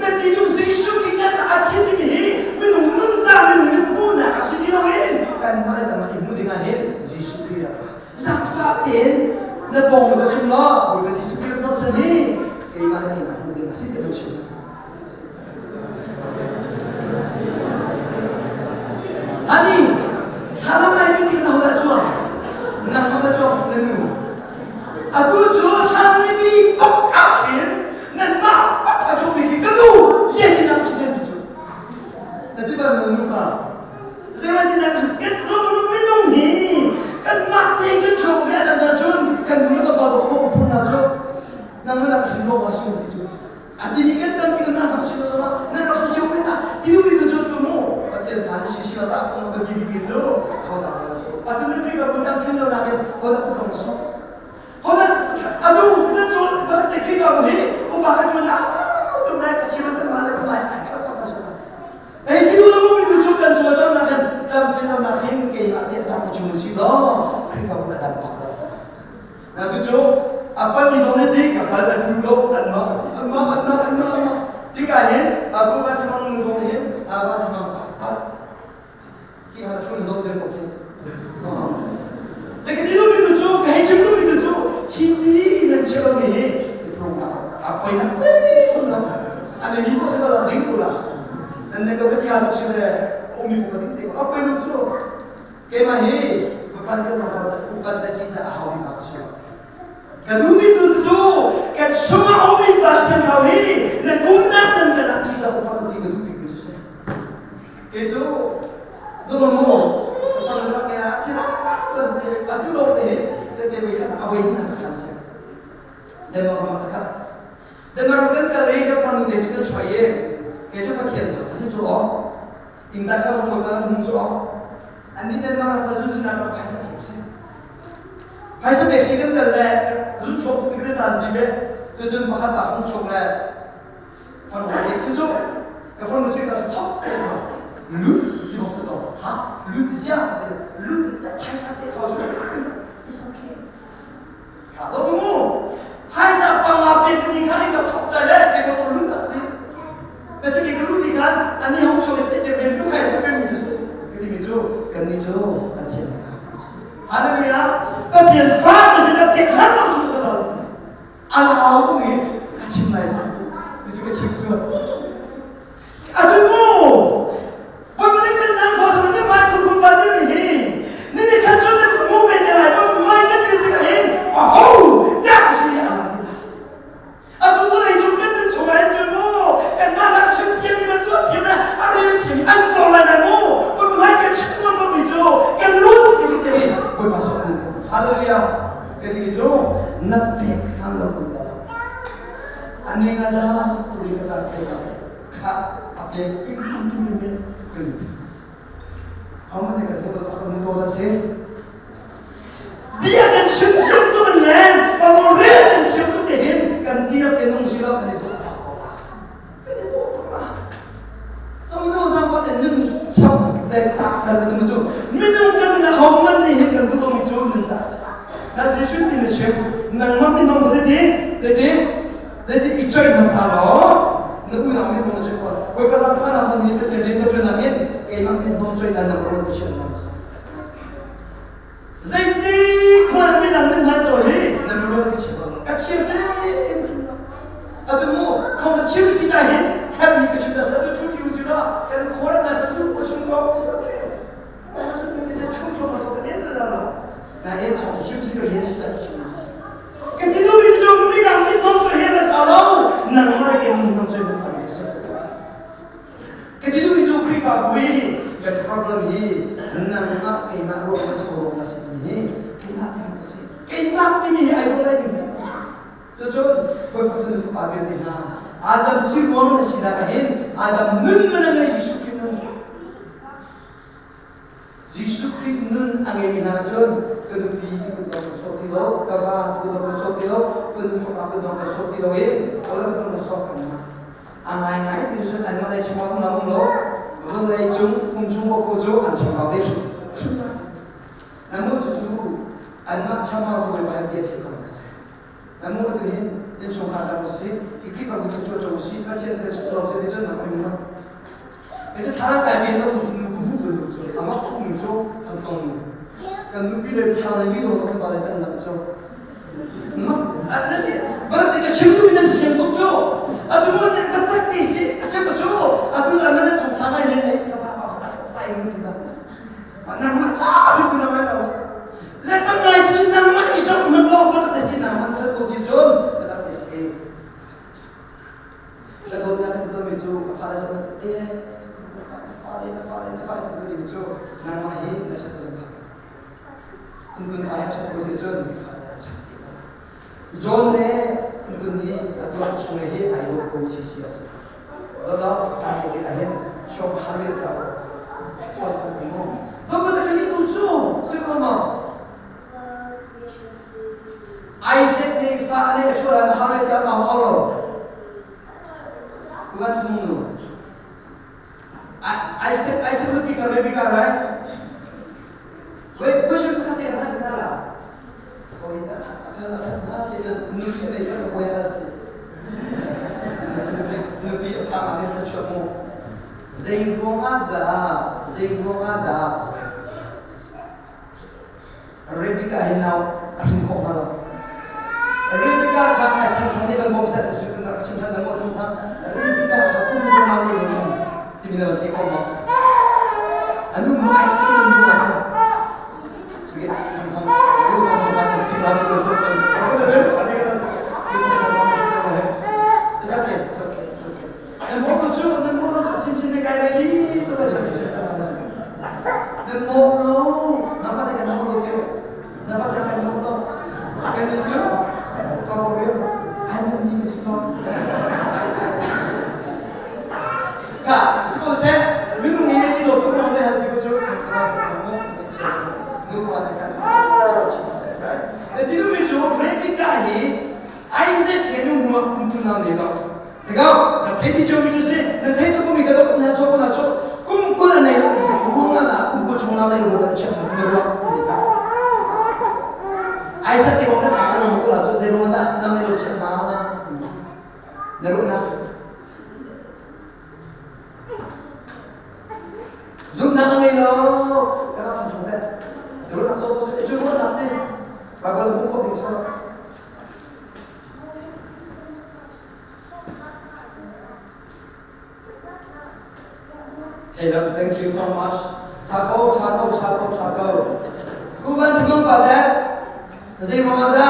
Speaker 1: biapi cu Jesuh ki ka ca a thi timi hi minung nun ta minung nih hmuhnak a si ti loin kan mah le tamah i hmu ding ah hin Jesuh Khrih rak Zaangfah tein na pawng na chim law Bawipa Jesuh Khrih rak san hi keimah le keimah hmuh ding a si ti na chim. Ani thlarau nai mi ti kan hodah chuang nangmah ma chuang na nu atu cu thlarau nai mi bak ah khin nanmah bak a chuak mi khi ka nu zian na ka ti cu na ti bal maw nu pa Zeiruangtindah kan tlung minung hi kanmah tein kan chuak mi a can cun kan nu le kan pa dawh ka phun na cu nang na ka hrim lo ma su ti cu a timi kan tampi kan nak chin lo ma nan rak si cio men na ti du mi tu cu tu mu Pathian tha ni si si la ta fong ba bi bi cu ho da ma atu nan ri ba bu jam thin lo nakin ho da ku tong so ho da adu nan cu ba te kri ba mu hi upa ka tu na sa tu nai ka chim tan ma le ka mai ai khat pa ka su Ei ti du mi tu cu kan chuah cang nak in tlam tlin lo nak hin keimah nih rak chung si law Khrihfabu a dang bak lo. Na tu cu a pal mi zong nih ti ka pal an duh lo an mah an mah an mah an mah an mah tika hin aku ka thamang nu zong hin ava thamang pa ki ha chun zong zen ko khi. Te ka ti lu mi tu cu ka hei chim lu mi tu cu hi ti nan chim mi hi prung na a poi nak zei mun lo ane ni po se la ding ko la nan ne ko ka ti ha chim le umi po ka ding te ko a poi lu cu keimah hi upan ka zong fa upan le ti sa a hau mi pa ka si ka duh mi tu cu kan sung a um mi pa thiang thau hi nan umnak nan ka nak ti sa upa ka ti ka duh mi tu si Kei cu zumang mu fang rak me ah thil atu lawng te hi te wei khat a wei ni na khan se Denmark ram ka khat Denmark kan kal i kan fanu te cu kan chuai i kei cu Pathian cu a sin cu aw ing da ka mo ka hmung cu aw ani Denmark ram ka zu zu na ka phaisa pek si phaisa pek si kan kal le zun chok kan tan si ve cu cun pakhat pa hung chok le Fanu pek si cu ka fanu cu ka thok te ko lut ti bak si ko ha lut zia te lut phaisa te kho cu it's okay ha zo mu phaisa fang a pe ni kha ka thok ta le ke ko lut a ti na chu ke ka lut ti khan ani hong chu te te ben lu khai te pe mi chu ke ti mi chu kan ni chu Pathian fa Hallelujah Pathian fa ka si ka ke khan lo chu ka lo A lau tung i ka chim lai cu ti cu ka chim cu atu mu Bawipa nih kan nang khua sama te mai khun khun ba te mi hi ni ni khat cu te mu ve te lai ba mai kan dir tikah hin a ho dak si a lang ti la atu vawlei cung kan nun chung ah hin cu mu kan mah nak chim thiam mi na tuah thiam na a rel thiam mi an tong lai na mu Bawipa mai kan chim ngam mi cu kan lut ti te hi Bawipa sawm nan kan hallelujah Ka ti cu na pek hlan lo kun la ani nga za tu ka ta pe ka kha a pek ping ping ping ping kan ti hong ne ka tu ka mu to la se bia kan chim chim tu kan len pa mo re kan chim tu te hin kan dia te nung si lo kan i tu pa ko la kan i tu ko la so mu zang fa te nun chap le tak tar ka tu chu minung kan na hong man ni hin kan tu ko mi chu nun ta sa na Jesuh ti na chim nangmah min hong te ti te ti te ti i choi hmasa law na unau min hong choi ko koi pa zang fa na thon ni te chen ka chun in keimah min hong choi dan na ron te chen na zeiti khwan mi dang min hna choi hi na ron ka chim ka chim atu mu khong na chim si ta hin her mi ka chim ta sa tu chu ki si la kan khola na sa tu ko chim ko sa ke Ka ti duhmi cu midang nih nong cu he na sa lo nangmah ke nong cu na sa lo Ka ti duhmi cu Khrihfabu hi kan problem hi nangmah keimah ruang na si ruang na si timi hi keimah timi ka si keimah timi hi ai dawh lai ding Cucun Bawipa fanu fapa vialte hna Adam ci ruang na sinak ah hin Adam nun man a ngei Jesuh Khrih nun Jesuh Khrih nun a ngeimi hna cun ka nupi kut dong ka sawh ti lo, ka va kut dong ka sawh ti lo, fanu fapa kut dong ka sawh ti lo i ola kut dong ka sawh kan mah. A ngaingai ti cun anmah lei chimawk um um lo. Vawlei cung um chung ko cu an chim ve hrim hrim lai. Namu cu cu anmah chambau cu Bawipa bia chim ko a si. Namu tu hin innchungkhar tam usih, hi Khrihfabu tu cu ṭo usih, Pathian tel si tuam si ti cun nang mi ma. Ece thana tai mi no nu ku hu bel cu ama khu nu cu thang thang nu. Kan nupi le thla le mi zong kan va le kan nak cu. Ma nanti berarti ka chim tu nan siam tuk cu. Atu mun ka tak ti si a chim cu atu an nan thong thang ai nen ai ka ba ba a thong tai ni ti na. Nangmah ca ri na mai lo. Le tam ngai cu nangmah i sok man lo ka tak si nangmah chat ko si cun ka tak ti si. Ka dawtnak kan dawtmi cu ka fale zong eh fale na fale na fale ka timi cu nangmah hi na chat ko phak. Kun kun ai chat ko si cun ka fale na chat ti ko. John le kun kun hi a tuah chung hi ai dawt ko si si a cu. Dawt ai ti ahin chom haril ka chuan sang mu. Zo ba ta kali nu cu si ko ma. Isaac nih fa nih a chuah na haril ta na mau lo. Bukan semua. Isaac Isaac lebih kan Rebecca right? Wait, question kata yang ada kala. Oh, ita akala chan ita nupi ada ita ko ya si. Nupi apa ada sa chumo. Zei ruang ada, zei ruang ada. Rebecca hi nau a hrin khawh hnga lo. Rebecca kha a thangthang nih ban bawm seh cu na chim than na maw thangthang Rebecca kha kum na nau nei lo timi na van theih khawh maw? Anu mu ai si nu mu a thang. Sige thangthang ru thangthang ma si la ko ko chan. Ko na rel ka ka It's okay, it's okay, it's okay. Na mo to chu, na mo to chin chin ne kai lai li to ba na chin ta na. Na mo lo, na fa ta kan mo lo yo. Na fa ta kan mo lo. Kan ni chu, ka mo yo. An ni ka si ko. Ka, suppose minung ni i do tu na mo si ko chu. Ka mo nu pa ta kan right? Na ti nu mi chu Rebecca hi Isaac he nu nu kum tu na nei lo. Tikaw, na thei ti cho mi tu si, na thei tu mi ka do na cho na cho kum kul na nei lo si ruang na na kum kul chung na nei lo ba chem na ruak ti ka. Isaac ti bom na tha na mo la cho ze ruang na na nei lo chem na na ru na. Zumnak a ngei lo. Ka rak chung te. Runak zo ko su, cu runak si. Bible hmu khawh ding so. Hey, thank you so much. Thago, thago, thago, thago. Kuvan chimang pa de, zei mama da,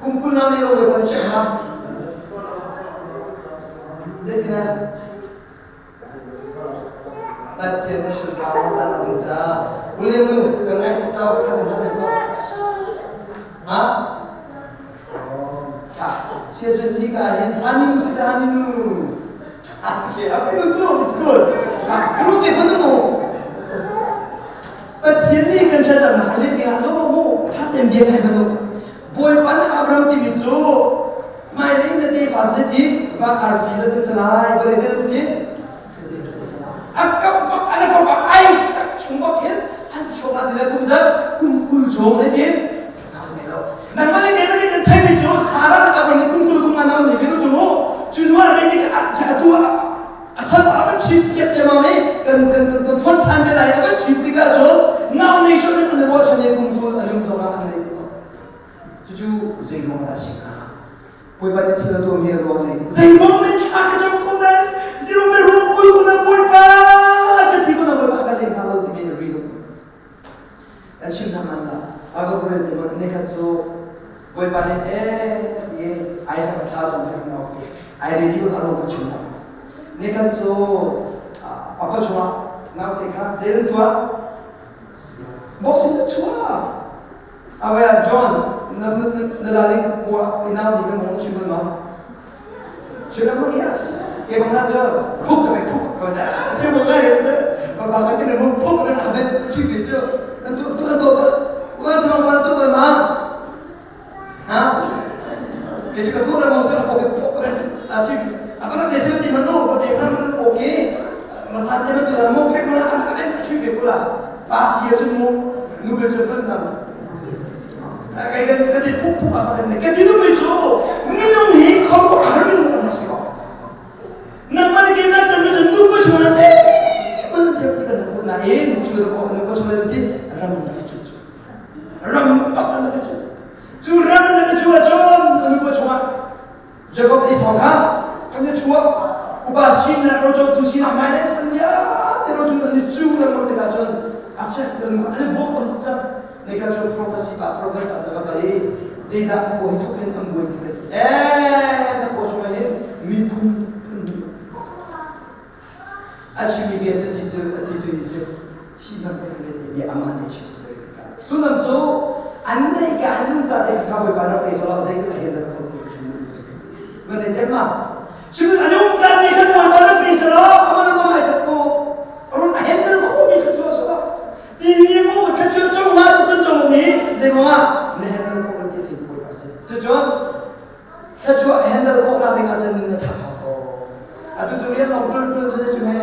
Speaker 1: kumkul nam ni lo wei pa de chim na. Zeitina? Pathian na sunpar na tan ading ca. William nu, kan ngai tuk caw khat in han ko. Ha? Tha. Sia chun hi ka hin ani nu si sa ani nu. Okay, apa nu cu is good. Ha, group te pun mu. Pathian nih kan thlacam nak le ding ah zo mu tha tem bia ngai hanu. Bawipa nih Abraham timi cu hmailei na tefa cu ti van arfi zat an si lai, vawlei zat an si, zei zat an si lai. A kam bak a na fapa Isaac chung bak hin an chawm ah ti le kum zat kum 20 chung hei ti nangmah nih keimah nih kan theimi cu Sarah le Abraham nih kum 20 kum nga nam an nei cu mu cu hnu ah rei nih atu a sal a van chim piak ciammam i kan kan kan kan fon ṭhan te lai a van chim tikah cun nau nei cun an i ruahchan i kum 20 a lung zongah an nei ti lo cucu zei ruang dah a si hnga Bawipa nih thil a tuahmi a ruang nei zei ruang men thla ka cam ko lai zei ruang men ruang ul ko na Bawipa ka ti ko na Bawipa ka leh hnga lo timi reason kan chim hna man la Bible furel te mon ne khat cu Bawipa nih eh ti Isaac thla cam hrim na ok ai ready ko aro ka chim la ne khat cu apa chungah nau te kha zei tuah boxing chua Awaya John na na na darling pua inau di kan mong chim ma Chila mo yes ke bang na phuk ka phuk ka da thil mo ngai ka ba ba ka tin mo phuk ka ha ben chi bi chu an tu tu an to ba wan chang pa tu ba ma ha ke chu ka tu ra mo chu ko phuk ka a chi apa na desi ti man Zan te bantuk ah mu phek mula an an a chui pe kula. Pa si ah cun mu nu be cun pan dang. Kai kan ka ti puk puk ah kan ka ti nu mi cu minung hi kho har min kan si ko. Nang man ke na tan nu nu ko chung na se man thiam ti kan na in chu da ko nu ko chung na ti ram na chu chu. Ram pak na chu. Cu ram na chu ah cun nu ko chung ah Jacob Esau kha kan i chuah upa sinak rocotu sinak hmai le chan vialte rocu an i cu lengmang tikah cun a check an i vawk bantuk cang nika cu prophecy pa prophet a sava kal i zeidah ka paw hi tluk hin an buai ti ka si ee na paw chung hin miphun phun a chimmi bia cu si cu a si cu si thi hmanh kan bia bia amah nih chim si sullam cu an nei ka an um ka te kha bawipa rak ei solo zei tu a hen kho ti chim tu si ma te te ma chim an um ka ni khan bawipa rak ei solo ama ma mai that ko run a hen ko mi kha chu so ti ni mu tha chu chung ma tu kan chong mi zei mo ma ne hen ko ti thei bawipa si chu chuan Thluachuah handle khawhnak ding ahcun nun na thap hau ko. Atu cu rian lawng ṭuan ṭuan cu cu he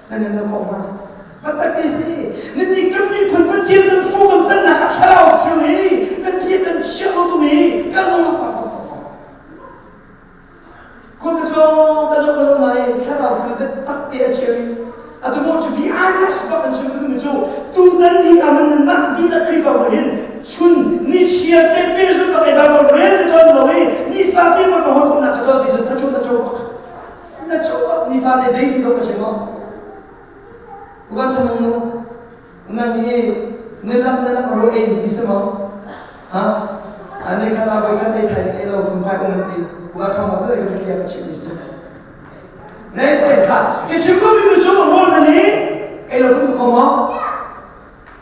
Speaker 1: nan handle khawh hnga. Taktak ti si. Nan nih kan miphun Pathian kan fu kan hmannak ah thlarau thil hi biapi kan chiah lo tumi kan lung a fak tuk ko. Kun ka tlawng ka zoh ka zoh lai thlarau thil biatak te a chiah i atu maw to be honest bak an chim ka duhmi cu tutan ni ah man nan mah dihlak Khrihfabu hin chun ni chiar te pehzulh bak i Bible rel te tawn lo i nifate Bawipa hawikomhnak ka tuah ti cun thluachuah na co bak na co bak nifate daily dawh ka chim maw uvan chanung nu nang hi nilak nilak ro ein ti si maw ha ani khat ah voi khat ei thai ei lo tum pai um ti uva thong ma te ka clear ka chim mi si Nei pen kha ke chim ko mi cu rawl man hi ei lo kan kho maw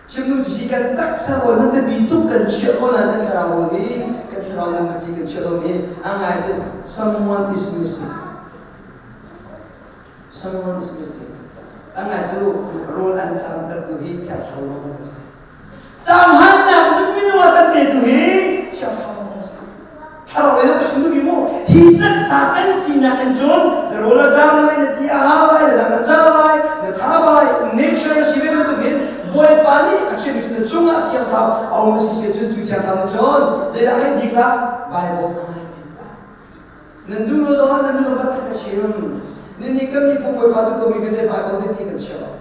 Speaker 1: chim nu si kan taksa rawl man biapi tuk kan chiah ko na kan thlarau rawl hi kan thlarau nan biapi kan chiah lo mi a ngai cu someone is missing someone is missing a ngai cu rawl an tlamter tu hi thiang thlarau lawng si Tanghannak nun minung ah kan petu hi Thiang Thlarau si. Thlarau lei ka chim duhmi mu hi taksa kan sinak in cun na rawl a ṭam lai na ti a ha lai na dang a ca lai na tha lai nature si ve bantuk hin Bawipa nih a chimmi cu na cungah Thiang Thlarau a um si si cun cu Thiang Thlarau nih cun zeidah a ngeih bik la Bible a ngai bik la nan duh lo zongah nan duh zong pathian ka chim nan nih kan miphun Bawipa tu ko mi vialte Bible biapi kan chiah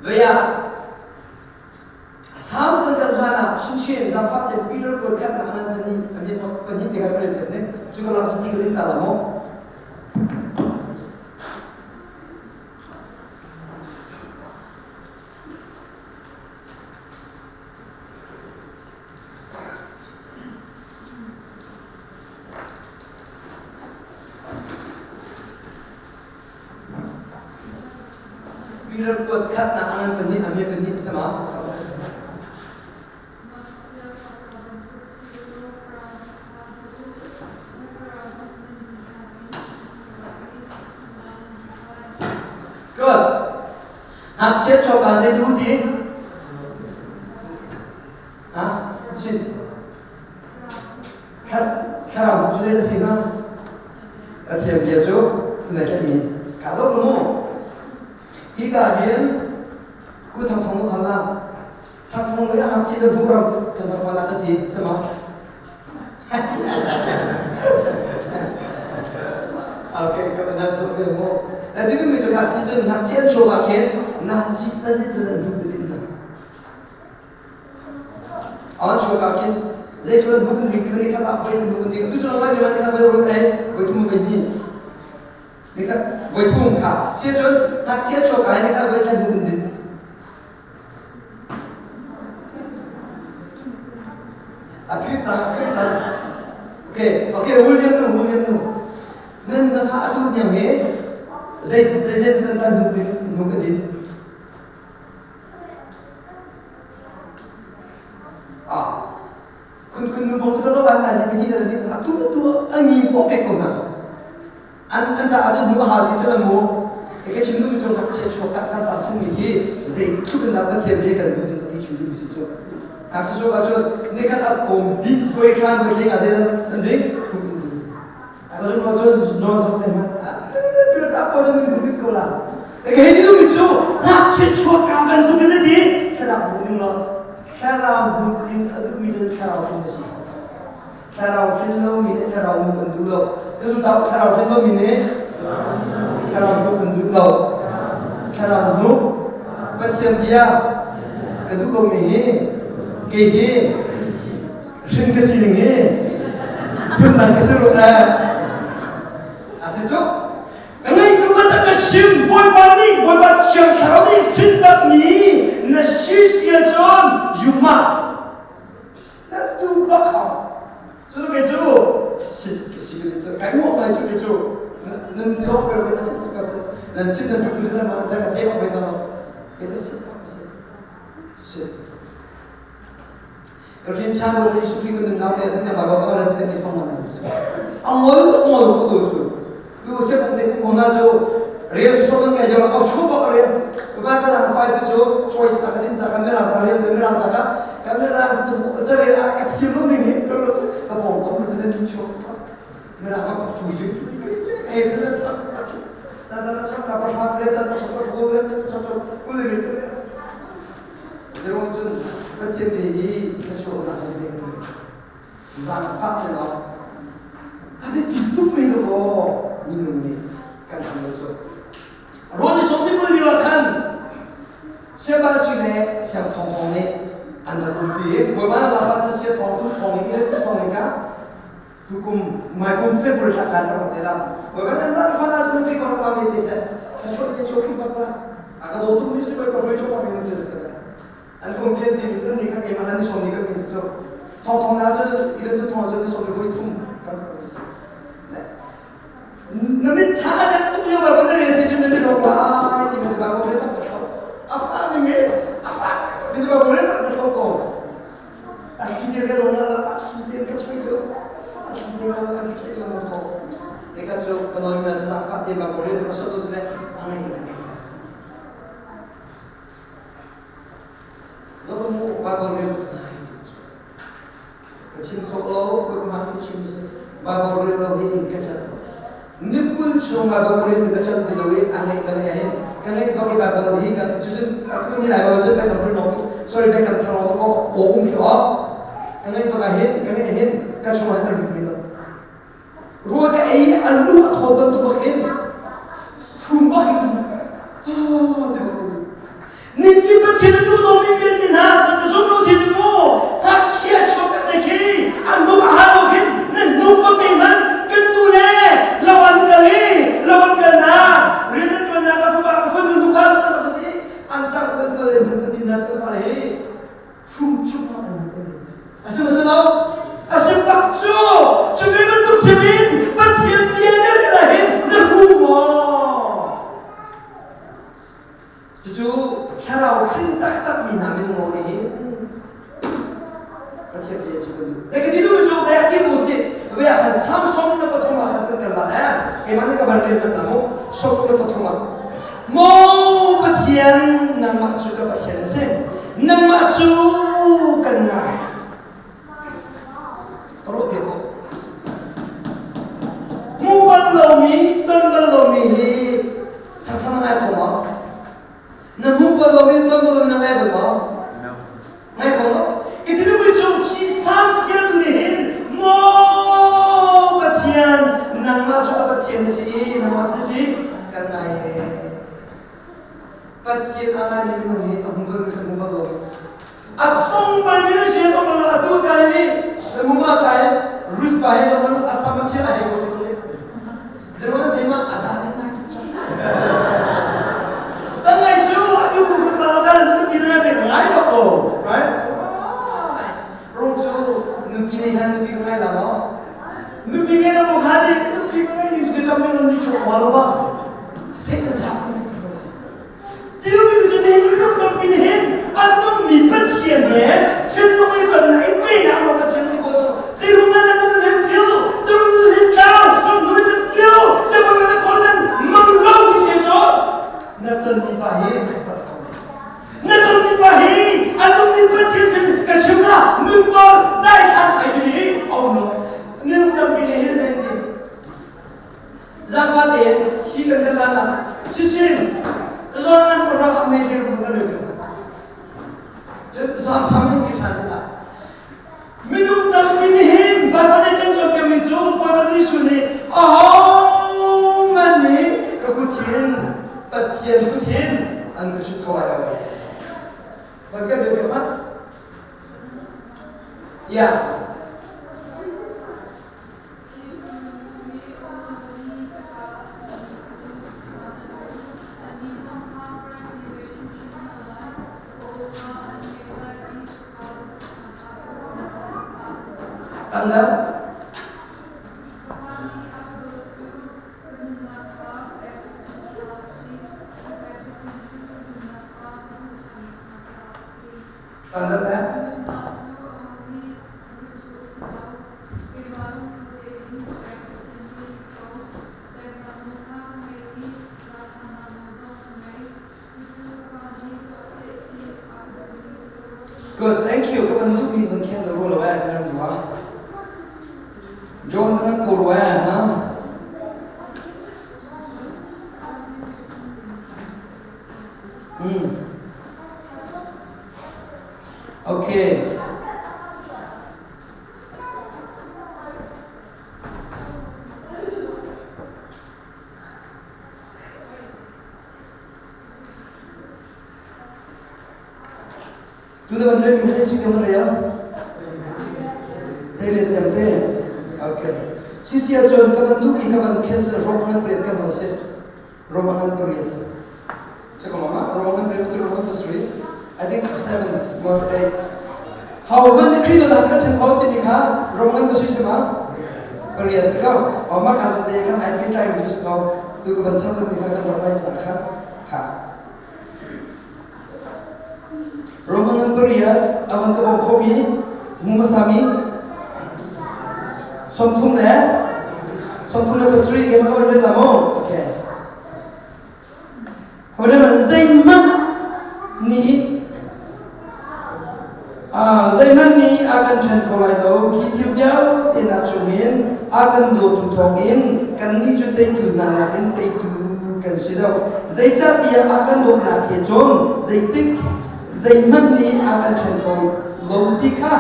Speaker 1: Vei ah Sam kan kal hlan ah chinchin zaangfah te Peter kuat khat nak nan pahnih pahnih pahnih te kha kan pek ne cu ka lang cu ti ka din ta la maw Peter kuat khatnak a ngan pahnih a hme pahnih sama. Good. Ngakchia chawka zei tu ti? Ha? Chin. Thlarau cu zei na si hnga? Pathian bia cu na tlaihmi ka zoh mu. Hi ka hin ku thang thong nu khal na thang thong nu a chi na duram thang thong na ka ti sama. Okay, ka na thong ve mu. Na ti mi cu kha si cun hak chian chu ma khin na si pa zit na du din na. An chuak ah khin zeitluk in hukun bik ni khat ah voi hukun bik tu cu lai mi khat voi run ei voi thum voi hnih ni khat voi thum kha sia cun ngakchia chuak ah ni khat voi thlan hukun din a phit cang a phit cang okay okay William nu William nu nan na fa atu niang he zei zei zei nan tan nuk din nuk din Khun khun nu bong cu ka zoh an nai pini da ni atu atu angi po pek ko hna an an ta atu nu ha ti se mu e ke chim nu chung hak che chuak ta ta ta chim mi hi zei tluk in dah pathian bia kan duh ti chim du si chu hak che chuak ah cun ne khat at om big koi thlan koi thling a zei an ding a Ka zum lo cun John sok te hmanh ah ta ko nan hmu dik ko la. Ka hei ti duhmi cu ngakchia chuakka bantuk in a ti thlarau hmuh ding lo thlarau hmuh ding a duhmi cu thlarau hrin a si. Thlarau hrin lomi nih thlarau nung an duh lo. Ka zum ta thlarau hrin lomi nih thlarau nung an duh lo. Thlarau nung Pathian bia ka duh lomi hi kei hi hrin ka si ning hi phundang ka si rua eh a si cu ka ngei tu bantuk ka chim Bawipa nih Bawipa Thiang Thlarau nih hrin bakmi na si si ahcun you must na tu bak hau cu kei cu si ka si ka cu kai nuam ngai cu kei cu nan lo pero ka si ka si nan sim nan tu tu nan ma nan ka thei bak ve na lo kei cu si ka si si Rinchang ko Jesuh Khrih kan nunnak pe nan ba ba ka la ti kong nan chu. Ang ngol to ngol ko tu chu. Tu se kong te kong na chu real su so kan kai jawa ko chu ba ka real. Ba ka lang fai tu chu choice ta ka dim ta ka merang cha real merang cha ka ka merang chu cha re a ka thim lo ni ni ka ro ka pong ko ma chen ni chu. Merang ka chu ju chu eh ta ta ta ta ta ta cha ka pa ha re cha ta cha ko ko re ta cha ko ko le re Zeruang cun Pathian bia hi thluachuahnak a pek mi zaangfah te lawng a biapi tuk mi law minung nih kan hlam lo cu. Rawl ni sawm ni kul lio ah khan Siapa Sui le Siang Thawng Thawng nih an rak umpi. Bawipa na zaangfah cun Sia Thawng tu Thawng nih le tu Thawng nih ka tukum hmaikum February thla kan rak te la. Bawipa na zaangfah na cun pi ko rak mi ti seh. Thluachuah te cho pi bak la. A ka daw tuk mi si Bawipa hruai cho mi nam tel seh. An kum pian ti mi cu ni kha keimah nan ni sawm ni kan mi si cu. Thawng thawng na cu ilan tu thawng cu ni sawm ni voi thum kan kan si. Na mit tha a tuk lio Bawipa na re si cun na mit rawk lai ti mi Bawipa re bak na thlo. A fa mi nge a fa ti Bawipa re bak na thlo ko. A thli te re long la a thli te ka chui cu a thli te la a thli te la ko. Eka cu ka noi mi cu zangfah te Bawipa re ka so tu sile a ngai in ka ngai ta. Zoh mu Bible re tu ngai tu cu. Ka chim sawh lo, ka hmaan ka chim si. Bible rel lo hi ka cat lo. Ni kul chung Bible ka rel ti ka cat ti lo i a ngeih ka ngeih ahhin ka ngeih bak i Bible hi ka cucun atu ni lai Bible cun Biakam Hlun lawng sorry Biakam Thar lawng to aw um khi aw ka ngeih bak ahhin ka ngeih hin ka chung ah hin a lut mi lo Rawl ka ei i a lu a thawt bantuk bak hin hrum bak in ah ti bak in Ningki Pathian a duh dawmi vialte hna nan ka zum lo si cu mu ngakchia chuak te khi an nung a hal lo khin nan nung va pe man kan nu le lo an kal i lo an kal na rian an ṭuan na ka fapa ka fanu nu kha an rak i an tar kan fale hmun kan din hna cu kan fale hi hrum chung ah an kan A si maw si lo? A si bak cu! Cu ve bantuk chim in Pathian bia na rel ah hin na hmu maw? Cucu thlarau hrin taktak mi hna minung lawng nih hin Pathian bia cu kan duh. Le ka ti duhmi cu ve kir u sih. Ve ah khan Samson na pathum ah khan kan kal la eh. Keimah nih ka van rel hmanh na mu. Sawm na pathum ah. Maw Pathian nangmah cu ka Pathian na si. Nangmah cu kan ngai. Ruah piak u. Hmu bal lomi, ton bal lomi hi thangthang na ngai kho maw? Na hmu bal lomi, ton bal lomi na ngai bal maw? Ngai kho maw? Ka ti duhmi cu hi Salm cathialtu nih hin maw Pathian nangmah cu ka Pathian na si i nangmah cu ti kan ngai Pathian a ngaimi minung hi a hmu bal mi si hmu bal lo. A tong bal mi si tong bal lo atu kai nih muma kai Rus pa he zong a sam a chia a hei ko ti Zeruan thei ma a da ngai tuk cang. Tan ngai cu atu ku kun pa lo kan nu pi na ngai ngai bak ko right? Rong cu nupi nei han nupi ka ngai la maw? Nupi ngai la mo kha di nupi ka ngai ning chu tam ning ni chu ma lo ba. Tilmi cu ni minung tampi nih hin an nungmi Pathian he thinlung i tonnak i pehnak lawng Pathian nih ko so zeiruang ah nan nun hin fil zeiruang nun hin tlau. Zaangfah tein hi kan kan lan ah chinchin zawn an para a mei thlir mun kan rel cun zaam sang ding ki ṭhan la. Minung tampi nih hin Baibal nih kan cawnpiakmi cu Bawipa Jesuh nih ahohmanh nih ka kut hin Pathian kut hin an ka chut kho lai lo ee. Van kan biak ma? Yeah. Tangga. Tangga na. Good, thank you. Ka ban duhmi van khen da ru lo eh, kan duha. John kan ko ru eh, ha? Hmm. Okay. Tu da ban rel mi si kan rel. Thei le tem te. Okay. Sisia chon ka ban duh i ka ban cancel rong an priat kan ho se. Rong an priat. So come on, Rong an priat se rong an pasri. I think 7 1 8. How man the credo na kan chen kho ti mi kha rong an pasri sama priat ti ko. O ma kha te kan ai fit lai mi su ko. Tu ka ban chang mi kha kan rong lai cha kha kha. Roman an pariat a van ka bawm khomi mu hmasami 37 ke ma ka rel la mo okay However, zeihmanh nih zeihmanh nih a kan ṭhen kho lai lo. Hi thil vialte hna chungin a kan dawtu thawngin kannih cu teitu hna nakin teitu kan si lo. Zeicahtiah a kan dawtnak he cun zeitik zeihmanh nih a kan ṭhen kho lo ti kha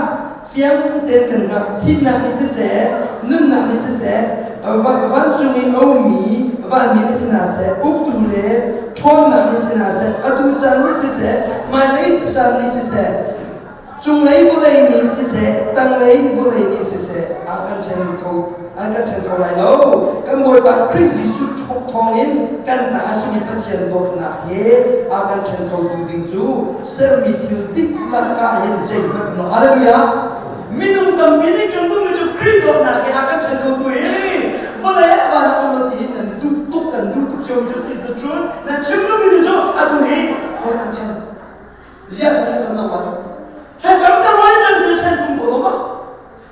Speaker 1: fiang tein kan hngalh. Thihnak nih siseh, nunnak nih siseh, vancung i a ummi vanmi nih si hna seh, uktu le ṭhawnnak nih si hna seh, atu caan nih siseh, hmailei caan nih siseh, cunglei vawlei nih siseh, tanglei vawlei nih siseh, a kan ṭhen kho an kan ṭhen kho lai lo. Kan Bawipa Khrih Jesuh thawngin kan ta a simi Pathian dawtnak he a kan ṭhen khotu ding cu sermi thil dihlak ah hin zeihmanh um lo. Hallelujah! Minung tampi nih kan duhmi cu Khrih dawtnak he a kan ṭhen khotu hi vawlei ah van ah um lo ti hi nan duh tuk kan duh tuk cio just is the truth. Nan chim duhmi cu atu hi hawi kan ṭhen. Ziah na thlacam na uan? Thlacam na uan cang cu ṭhen tum ko lo ma?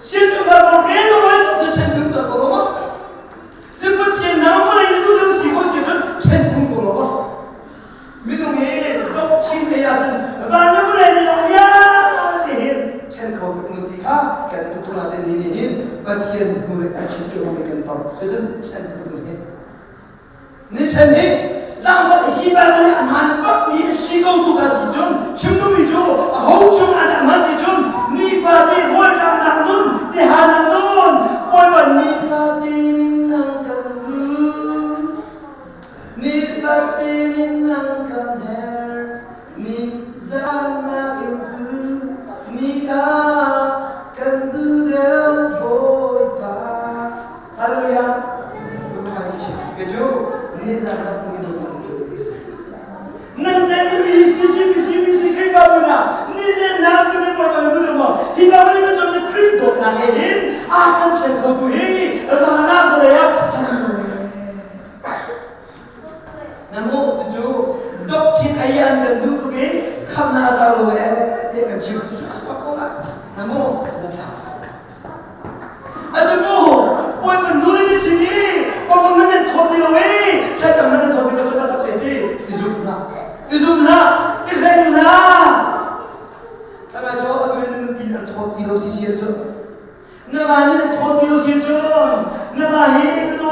Speaker 1: Sian Bible rel na uan cang cu ṭhen tum cang ko lo ma? Cu Pathian nang vawlei na duh deuh si ko si cun ṭhen tum ko lo ma? Minung hi dok chin ei ahcun van le vawlei zeizong vialte hin ṭhen kho tuk nu ti kha kan tutu na te ni nih hin Pathian hnu le a chin cu mi kan tor. Cucun ṭhen tum tu hi. Ni ṭhen hi tlangval hi Bible hi a hmaan bakmi a si ko tu kha si cun chim duhmi cu a ho cung ah dah hman ti cun nifate rawlṭamnak nun tihanak nun Bawipa nifate in nang kan duh nifate in nang kan herh ni zan nakin tu ni ah kan duh deuh Bawipa Hallelujah. Ke cu nizan tak tu in kan tu si. Nan tan ni si si si si si Khrihfabu na ni le na tu ni por kan du mo. Hi ba ba tu ni Khrih dawt na he hin a kan chen kho tu hi ra na ko le ya. Namo tu cu dok chin ai an kan du tu ke kham na ta lo e te kan chim tu cu suak ko la. Namo na thla. Atu mu bawipa nu le sin i bawipa man nan thawt ti lo i thlacam man nan thawt ti lo cu tak te si i zum hlah i zum hlah i hleng hlah Tama cu atu in na nupi an thawt ti lo si si ahcun na va nih an thawt ti lo si ahcun na va hi ka dawt.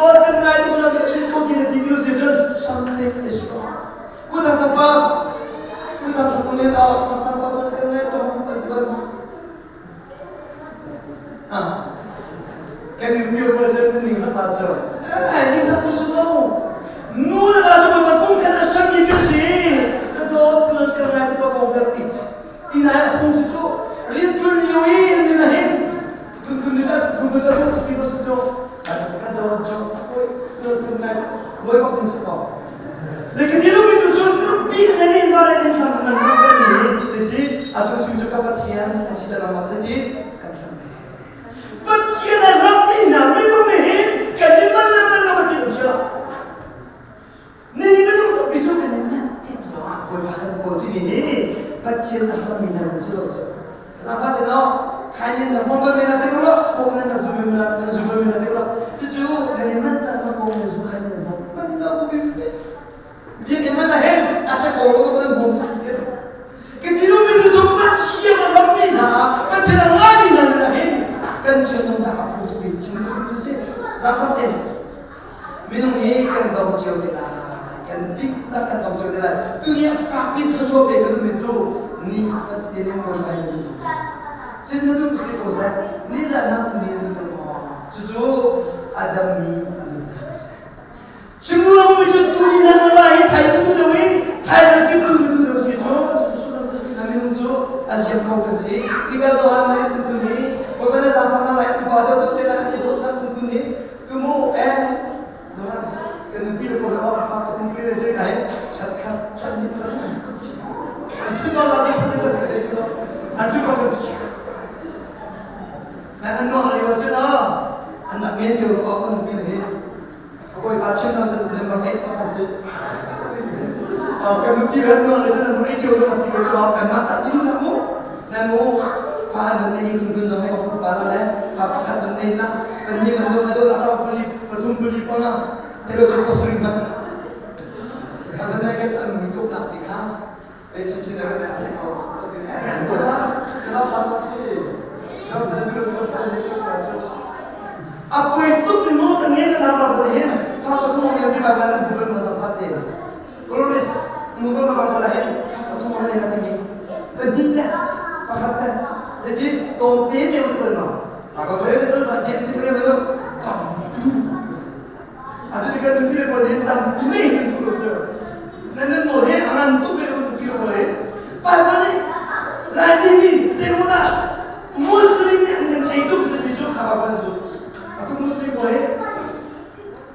Speaker 1: Moi bak ding si ko. Le ka ti mi tu cu nupi na nin ma le nin thlam nan ram kan ni si atu chim cu ka Pathian a si calam ma si ti kan thlam. Pathian a ram mi na minung nih hin kan i man le man lo kan ti lo. Nihin minung tampi cu kan i manh tik lawngah Bawipa kan kawl timi hi Pathian a hrammi hna nan si lo cu. Zafa te no, khainin na hmong bal na te ko kong na na zu na na zu bal na te ko cucu nan i manh cang na kong na zu khainin na hmong man lo bi biak in man hen a se ko lo nan hmong cang ke ke ti lo mi cu Pathian a rammi hna Pathian a ngaimi hna na hin kan chian nung dah a phu tuk in chim lu si zafa te Minung hi kan dong cio te lai. Kan diknak kan dong cio te lai. Tuni a fak in thluachuah pe ka duhmi cu nifatin in Bawipa hi na duh. Sin na duh si ko seh. Nizan ah tuni na duh maw? Cucu Adam mi nunnak a si. Chim duh lo mi cu tuni na na va hi thai na duh deuh i thai na kim tu na duh deuh si cu cucu sullam cu si na minung cu a ziam kho kan si. Tika Johan lai kun kun hi Bawipa na zaangfah na lai a tupa deuh deuh te lai an i dawtnak kun kun hi Tumu eh Johan kan nupi le pawl oh fa pathum pli le cek ai chat khat chat ni chat an thun ma la chat chat chat chat lo an thun ma ka na an no hari wa chen an nak men chu o kan nupi le hi koi pa chen nam chan number 8 pa si kan nupi le no le chan number 8 chu lo si ko chu kan ma chat ni na mu na mu fa nan nei kun kun zong he ko pa la le fa pakhat nan nei na Annih man dong ado la pali pathum pali panga elo chu pasarih man Abana kan an mui tuk nak ti kha ei chin chin na na se ko ko na na pa ta si na na du du pa ne tuk la chu a pui tuk ni mo kan nge na ba ba hin fa pathum ni ti ba ba nan bu ba sa fa te Colores mu ba ba ba la hin fa pathum ni na ti mi pa dik la pakhat ta jadi tom te te tu ba Apa boleh betul Pak Cik si boleh betul. Tampi. Atu jika tumpi le boleh tampi ni kan tu je. Nan mo he anan tu pe ko tumpi boleh. Pai boleh. Lai ni ni zero na. Muslim ni an kan ei tu ni chu khaba ban zu. Atu Muslim boleh.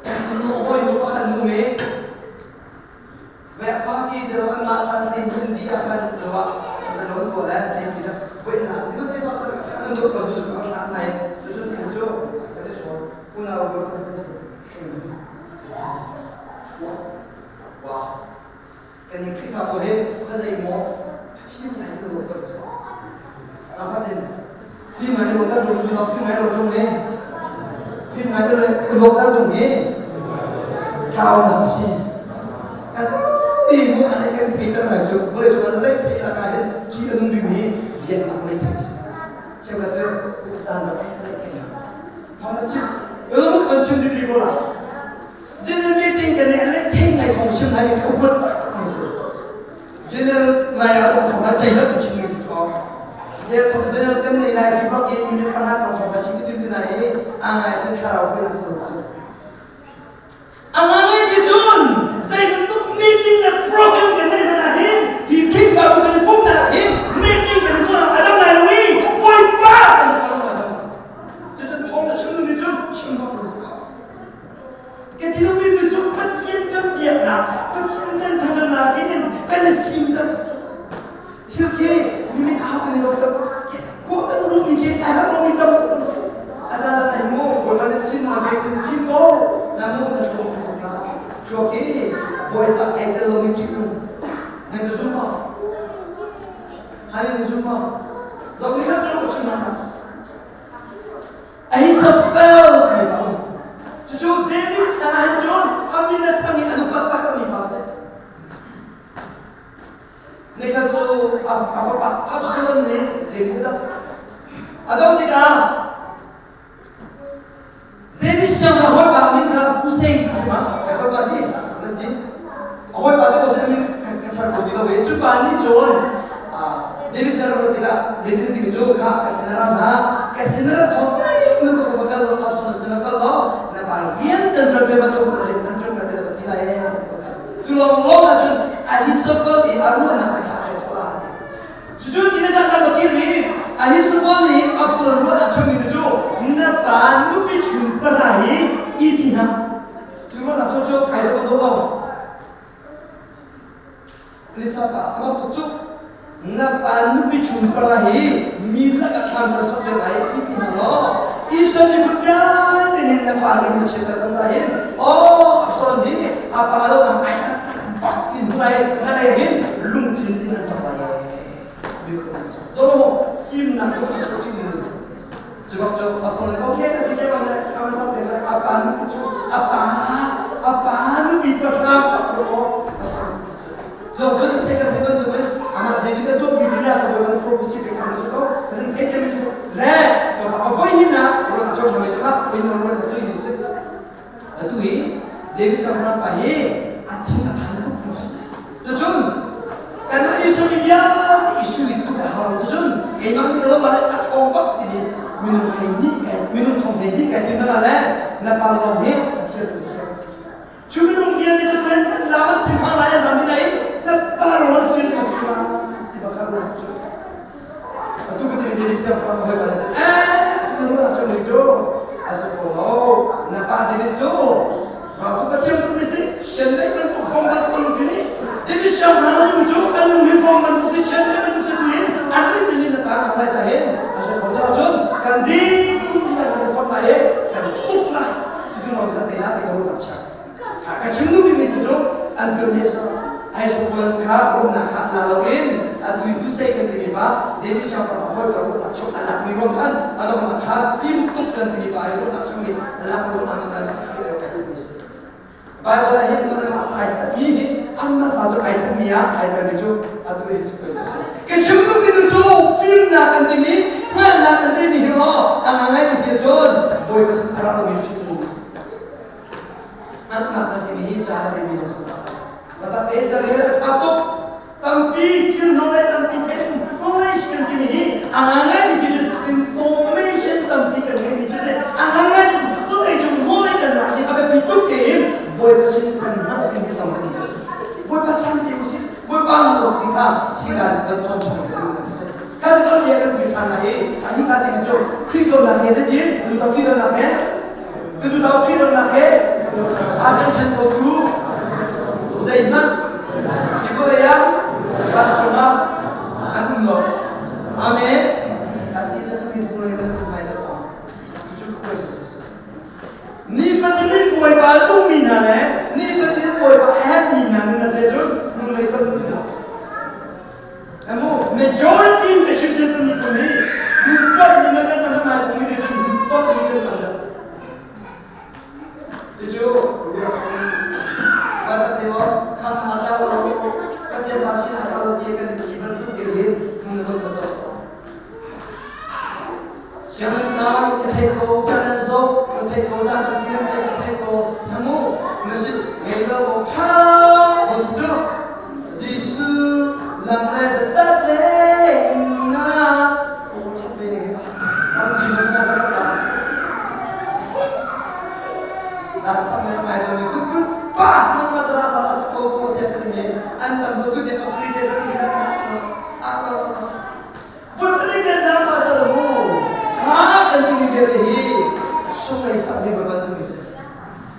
Speaker 1: Kan nu hoi nu pakhat nu me. Ve party zero an mah tan thei mun di akhan zawa zalon to le thei ti da voi na ti ma sei ba sa khan do to du ka thlan nai chu chu ti chu ka ti chu una wo ka ti si chu wa kan ni khrifa ko he kha zai mo phim nai ti do kar chu na fa tin phim ngai lo ta dum chu na phim ngai lo dum he phim ngai lo lo ta dum he thau na si Asabi mu an kan Peter ngai cu vawlei cung an lei thei laka hin ṭih a nung bikmi biaknak lei thei si. Cheukhat cu caan zong eh lei thei ha. Thawng na chim. Ulmuk an chim didi ko la. General meeting kan nih lei thei ngai thawng chim ngai ka huat tak tak mi si. General ngai a dong thawng ha chei lat chim ngai ti thawng. General kan nei lai ki bak in minute panga thawng thawng chim ti na i a ngai cun thlarau hui nak sa cu. A ngai ti cun zei bantuk meeting le program kan neih hmanh ah hin hi Khrihfabu kan i pumhnak ah hin meeting kan i tuah a dam lai lo i Bawipa kan tuah lo lai Cucun thawng na chim nih cun chim bak lo si ko. Ka ti lomi tu cu Pathian kan biaknak, Pathian kan thangṭhatnak hin kan i fimter tuk. Thil khi minit a kan i zohter khua kan rummi khi a herh lomi tam a caan caan ai mu Bawipa nih fim na pek cun fim ko na mu na thluak tuk la thluak hi Bawipa ai tel lomi ṭih nung na ka zum maw hani na zum maw zong ni khat cu ka chim na Ahithophel timi pa um. Cucu David chan ah hin cun a min a thang i a nupat taktakmi pa a si. Nikhat cu a fapa Absalom nih David a doh. A doh tikah David siangpahrang hawipa a min kha Hussein a si ma? Kai hawipa ti na si. A hawipa te ko si a min ka char ko ti lo ve. Cu pa nih cun David sin a rak tikah David nih timi cu kha ka sin a ra hna. Ka sin a rat thawng zei na ka kal Absalom sin a kal lo. Na pa rian kan ṭuan ve bantuk rian kan ṭuan ka ti ti lai e. Cu lawnglawng ahcun Ahithophel i a ruahnak a thlah kai khawh a ti. Cucu ti na cang va kir i Ahithophel nih Absalom ruahnak chimmi cu na pa nupi chun pahra hi i Sapa a tuk cu na pa nupi chung para hi mi lakah thlam kan sok ve lai i pi hna law Israel miphun vialte nih na pa rim na chiatter cang ca hin aw Absalom hi a pa lo ah ai taktak bak tin lai na lei hin lungthin in an ṭap lai Solomon fimnak ko a chuah ṭing cu bak cu Absalom okay a ti ke bang le thlam sok ve lai a pa nupi cu a pa nupi pahram pak do Absalom Zong cu thei kan thei bantukin amah David a dawtmi lila kha Bawipa prophecy pek cang si ko. Kan thei cang si le a voi hin ah ruah a cawm hoi cu kha voi na ruah cu hi si. Atu hi David siangpahrang pa hi a thin a phan tuk tu si. Cucun kan Israel vialte issue in tuk a hau. Cucun keimah nih ka zoh le a ṭhawng bak timi minung thei nih kai minung thong thei nih kai tim na le na pa lawng hi a thil tu si. Cu minung vialte cu tuan kan lam an thinphang lai an zam i na parol sin ko sila ti bakha ruah cu atu ka timi David siangpahrang hoi pa cu eh tu ruah cu ni cu a si ko lo na pa David cu tu ka thiam tuk mi si shen dai bantuk hong bantuk an lungthin i David siangpahrang cu an lunghin hong bantuk si shen dai bantuk si tu hin an rin rin na ta lai ca hin a si ko cun kan ding kan fon lai i kan tuk lai cutin lawng kan tei la ti ka ruah chia ka chim duhmi mi tu cu an tur mi so ai sukuan kha rumnak kha la lo in atu i busei kan timi pa David siangpahrang hawi ka ruahnak chung a lak mi ruang khan a donghnak kha fim tuk kan timi pa i ruahnak chung mi lak lo ang kan hri kai tu mi si Bible ah hin mana ma ai that mi hi amma sa cu ai that mi ah ai tel mi cu atu i sukuan cu si ka chim duhmi tu cu fimnak kan timi hngalhnak kan timi hi maw a ngai mi si cun Bawipa sin a ra lomi cu hngalhnak kan timi hi ca na timi lawng si sa Batak te carel a ṭha tuk tampi thil knowledge tampi theih knowledge kan timi hi a ngai mi si cun information tampi kan ngei mi cu si a ngai cu vawlei cung knowledge kan ngah ding a biapi tuk tein Bawipa sin kan hngalh ding hi tam kan ti si Bawipa caan pe usih Bawipa na lo si kha hi kan kan sawm ṭhan ka duh na si kan kan bia kan ti ṭhan na i a hi ka ti cu Khrih dawtnak he zeitin tu ta Khrih dawtnak he tu ta Khrih dawtnak he a kan ṭhen khotu zeihmanh hi vawlei ah vancung ah an um lo amen ka si na tu hi vawlei na tu mai na fong cu cu ka si Nifatin in Bawipa a duhmi hna le nifatin Bawipa a herhmi hna nih na se cun hnulei ton ti lo. Emu majority in ka chim se tu miphun hi duhtoh ni man kan tam ngai mi te cun duhtoh ni kan tam deuh. Cucu Batak te mo kham na tlau lo Pathian pa sin a tlau ti kan ti bantuk te hin hnu na ton to. Sianginn kai ka thei ko, caan an zoh ka thei ko, caan tampi na thei ka thei ko. Na mu, na si ngei lo ko ṭha ko si cu. Jesuh lam le biatak le na aw ṭhat ve ning hi ang si na na sak ta. Nak sak le mai lo ni kut kut pa nang ma chara sa as ko ko tiak ka mi an tam do tu tiak application ki na sa lo Buddha kan ram ah mu kha kan timi vialte hi sunglei sakmi Bawipa timi si.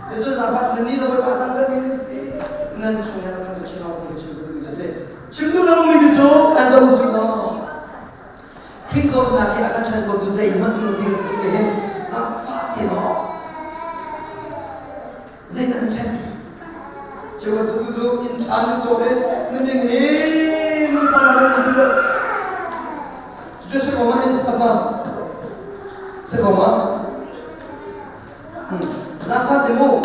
Speaker 1: Cucu zaangfah nan nih Bawipa tang kan mi si nan chung hin khan chin awk ti chim ka duh si. Chim duh na mi cu kan zo si lo. Khrih dawtnak hi a kan ṭhen ko tu zeihmanh nu ti kan ti hin zaangfah ti lo. Zeidah an ṭhen? Cu cu cu inn ṭha nan cawk i nan inn hi nan fa nan nan duh Cucu si ko ma in si ma? Si ko ma? Zaangfah te mu.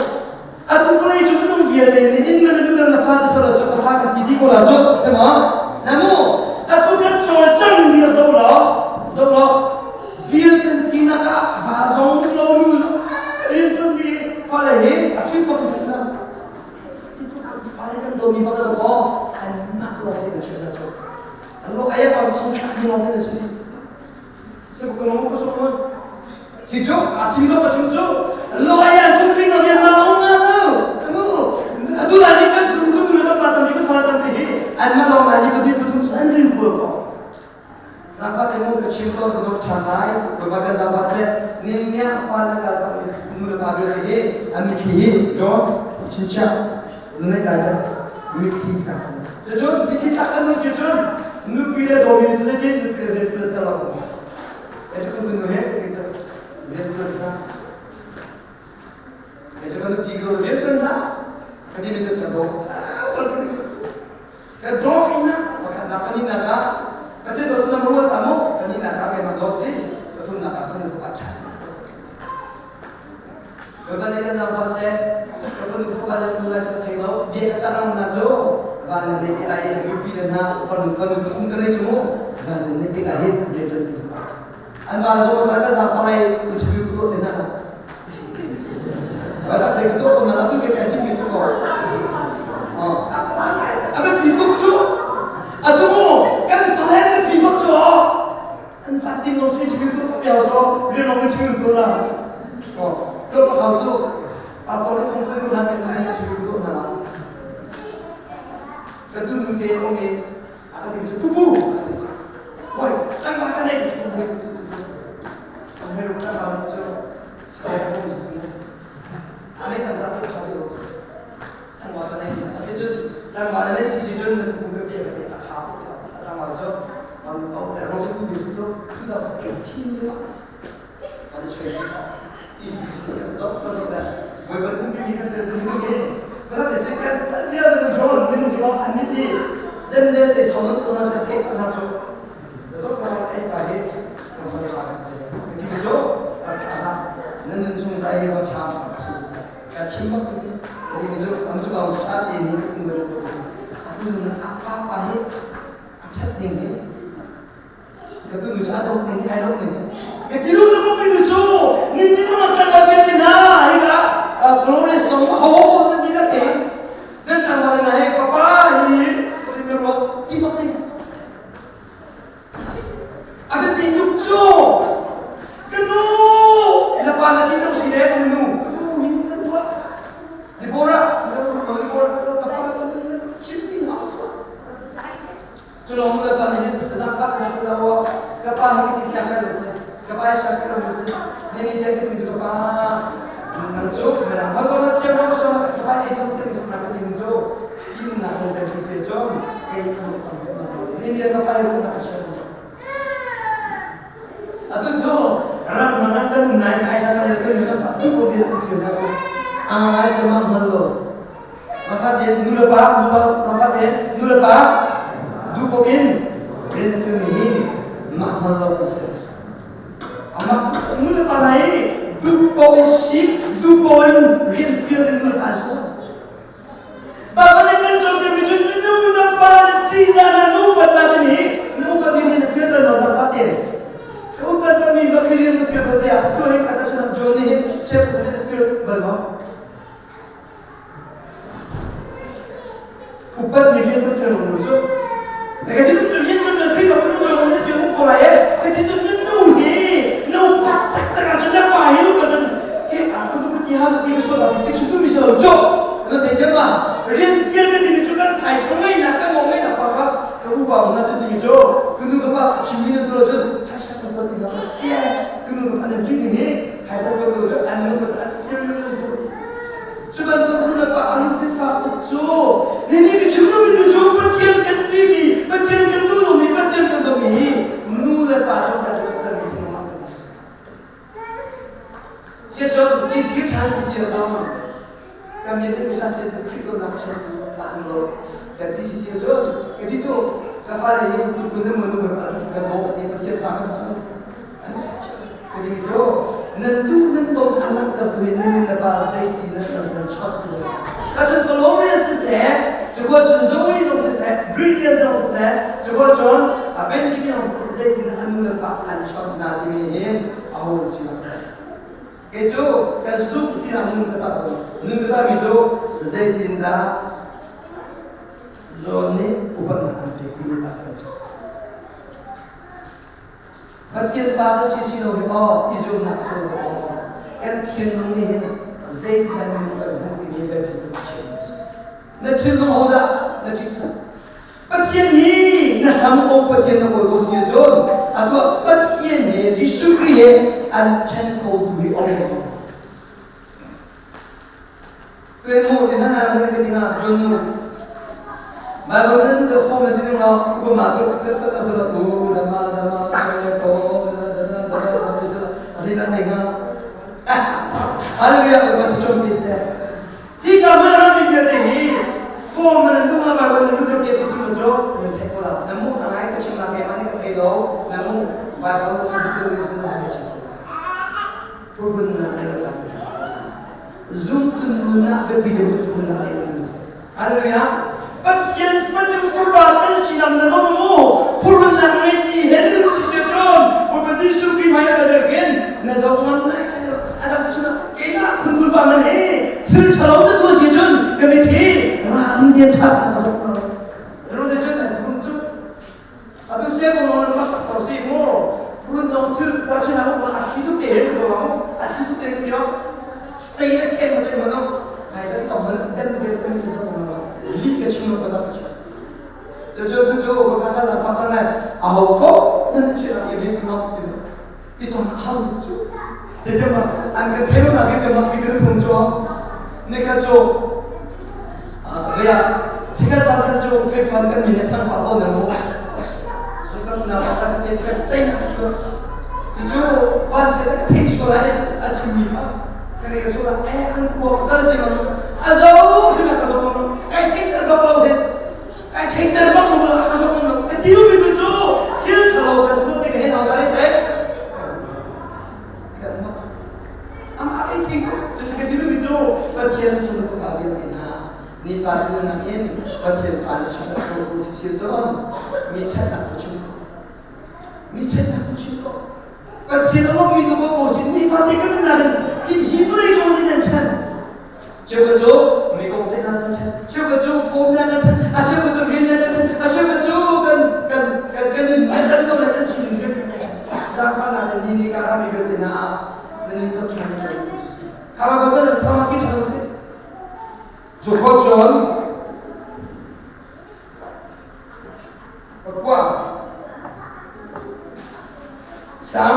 Speaker 1: Atu vawlei cu minung vialte nih inn man a duh na fa te salo cu ka fa kan ti dih ko la cu si ma? Na mu. Atu kan cawlcang mi zo lo zo lo Bil kan tinak ah va zong lo nu rim tum ni fale hi a hrim bak zuk na fale kan domi bak da ko an mak lo te kan chim na chu an lo ai pa thong thak ni lo te si se ko lo ko so ko si chu a si do ka chung chu lo ai an tum ding lo ya ma lo ma lo amu atu la ni kan fu ko tu na pa tam ni kan fa tam ni an ma lo ma ji pati putum chu an rim ko ko Nangmah te mu ka chim tawn ka dawt ṭhan lai. Bawipa kan zaangfah seh. Nin nia fa le kal tak nu le pa vialte hi an mitthli hi John chinchiah nu neih lai cang mitthli ka. Cucun mithi tak an um si cun nupi le dawmi cu zeitin nupi le rian ṭuan ter lo an si. Kei cu kan nu he ka ti cu rian ṭuan hlah. Kei cu ka nupi ka rian ṭuan hlah. Ka ti mi cu ka daw. Ka daw in na pakhatnak pahnihnak ah Pathian dawt cu number one ta mu pahnihnak ah keimah dawt i pathumnak ah fanu fapa ṭha tein ka zohkhenh. Bawipa nih kan zaangfah seh. Ka fanu fapa le nu lai cu ka thei lo. Bia ka cah na cu van nan nei ti lai i nupi le hna fanu fanu pathum ka nei cu mu van nan nei ti lai hi rian ṭuan ti. An va le zong ka zaangfah lai interview ka tuah te hna. Va tak te ka tuah ko na atu ke kai timi si ko. A biapi tuk cu. Atu mu kan fale biapi bak cu. An fat ding lo cu interview tu piao cu rian lo interview tu la. Oh, to pa khau cu pastor le khong sai hlan kan ni interview tu na la. Ka tu nu te ong i a ka tim cu pupu ka ti cu. Hoi, tang ma ka nei cu pupu. Ang hero ka ma cu sau ko su. Ane cang ca tu kha tu cu. Tang ma ka nei ti. Asi cun tang ma na nei si si cun na pupu ka bia ka ti a tha tuk a tang ma cu an au le ro tu ti cu 2018 ni an choi i si ka zok ka zok le voi pathum pi mi ka se zu ni ke ka te che kan ta dia na john minung ki an mi ti stem dem te saunot to na ka thek na chu zok ka ai pa hi ka sa cha ka se ka ti chu a tha na nan nun chung chai hi wa cha ka su ka chim bak ka si ka ti chu am chu ka cha te ni ka tu atu na a fa pa hi a that ding hi ka tu nu cu a dawt ning ai dawt ning ka ti lu lu mi nu cu nin ni nung tak ba ben na hi ka glorious song ho ho nan ni na te nan tang ba na he papa hi ti na ro ti bak ting a bi pi tuk cu ka nu na pa na ti no si le na nu ka nu hin na ruah Deborah na Deborah ka pa na chim ding ha chu Cu lawng Bawipa nih hin zaangfah ka hal lo aw ka pa hi ka ti siang kai lo si ka pa hi siang kai lo si ni ni te ka ti cu ka pa nang cu midang hoi ko na thiam lo so ka pa ei ko thiam si na ka ti cu fim na kan tem si se cun kei an tam tuk na ni ni ka pa hi na ka siang atu cu ram dang ah kan nai phaisa kan kan nu pa tu ko bian an fim na cu angai cu ma hman lo Nafatein nulepa nafatein nulepa duh in rian na fialmi hi mah hman lo an si. Amah nulepa hna hi duh paoh in si, duh paoh in rian fial ding nulepa an si lo. Baibal in kan cawnpiakmi cu na nu na pa na ṭihzah na nu upat na timi hi na upat mi rian na fial bal maw zaangfah Ka upat mi bak hi rian ka fial bal tiah atu hei khat ahcun John nih hin chef rian na fial bal maw? Upat ni rian kan fial lo cu. Ka ti cu rian kan fial Khrihfa kan cu na fial ko lai e. Ka ti cu na nu hi na upat taktak ahcun na pa hi upat ahcun ke a ka tu ka ti ha ti ka sual ti chu tu mi lo cu. Na te te ma rian fial ka ti mi cu kan phaisa ngai nak kan ngong ngai nak pa kha ka upa na cu ti mi cu ka nu ka pa ka chim mi na tu cun phaisa kan ko ti ha ke ka nu ka pa nan ṭih ni phaisa ko tu cu an nu ko an fial tu Cu bantuk nu le pa a lungthin fak tuk cu nihin ka chim duhmi tu cu Pathian kan timi Pathian kan duh lomi Pathian kan domi hi nu le pa cu kan kan kan thinlung ah kan si cun kin thil ṭha si si cun kan mi te ṭha si cun Khrih dawtnak ṭha tu lah lo kan ti si si cun ka ti cu ka fale hi kun kun le mu nu kan daw kan ti Pathian fa ka si cun an si ka ti mi cu nan duh nan ton a langhter tu in nan le pa zeitin nan nan kan chawt tu acun glorious siseh cukua cun Zoe zong siseh brilliant zong siseh cukua cun a Benjamin zong siseh zeitin an nu le pa an chawt na timi hin a ho si lo kei cu ka zumh tiang nun ka tah nun ka tah mi cu zeitin dah John nih upatnak an pek timi tak Francis Pathian fa kan si si lo hi aw i zumnak a si lo aw kan thinlung nih hin zeitin minung kan hmuh timi biapi tuk a chim na thinlung hodah na ṭihsak Pathian hi na hram ko Pathian na kawl ko si cun atu Pathian he Jesuh Khrih he an ṭhen kho tu hi om Tuan mu ti hna zan ka ding ah John mu. Bible na tu form na ti nga upama tu ta ta ta sa u dama dama ko da da da da da da ti sa azina nei nga. Hallelujah, upama tu chom ti se. Hi ka man ram mi vialte hi form na tu nga Bible na tu tu ke ti su cho na thei ko la. Na mu angai ka chim la ke mani ka thei lo na mu Bible tu tu ni su na chim. Purun na ai lo ka. Zum tun nun ah biapi deuh tu nun ah ei nun si. Hallelujah. Pathian fanu fapa kan sinak na zong mu purunnak ngei ti he na nun si sia chon Bawipa Jesuh Khrih hmai na ka hin na zong ngam nai sai adam chuna keimah khun khun pa man he thil thalo na tu si chun ka mit hi ra in tian that na zong ro de chun an hun chu atu sia ko non mak to si mu run nong thil ta chun ma a thi tu te he ko ma a thi tu te ke tio chei na chen ma chei ma no ai sa ki tong ban den te te te sa ma no li ke chim ma da chu cho cho tu cho ko ka ka da fa chang lai a ho ko nan chi a chi li knop ti i tong hau tu chu te te ma an ka thelo na ke te ma pi ke phung cho ne kha cho kaya chikat chan khan chu fek man kan mi ne thang pa to ne mu su kan na pa kan fek ka chai na chu chu chu wan se ta ka thei so la a chim mi kha ka re so la e an ku ka kal chi ma a zo hi na ka zo ma kai thei ter bak lo he kai thei ter bak lo ka zo ma ka ti mi tu chu thil chalo kan tu te ka he na da ri the kan ma Amah ei thei ko. Cucu ka ti duhmi cu Pathian cu na fapa vialte hna nifa te nunnak in Pathian fa na si tak ko si si cun mi ṭhatnak tu chim ko. Mi ṭhatnak tu chim ko. Pathian a lawmmi tu ko ko si nifa te kan nunnak in hi hi vawlei cung in an chan. Cheukhat cu mi kong ceihnak kan ṭhen, cheukhat cu phone na kan ṭhen, a cheukhat cu rian na kan ṭhen, a cheukhat cu kan kan kan kan in kan lo le kan sining rian kan ṭhen. Zaangfahnak in ni ni ka rami vialte hna ah nan in zohkhenh nan kan duh si. Kha ba kan sama ki ṭhan si. Cu khawt cun pakua Sam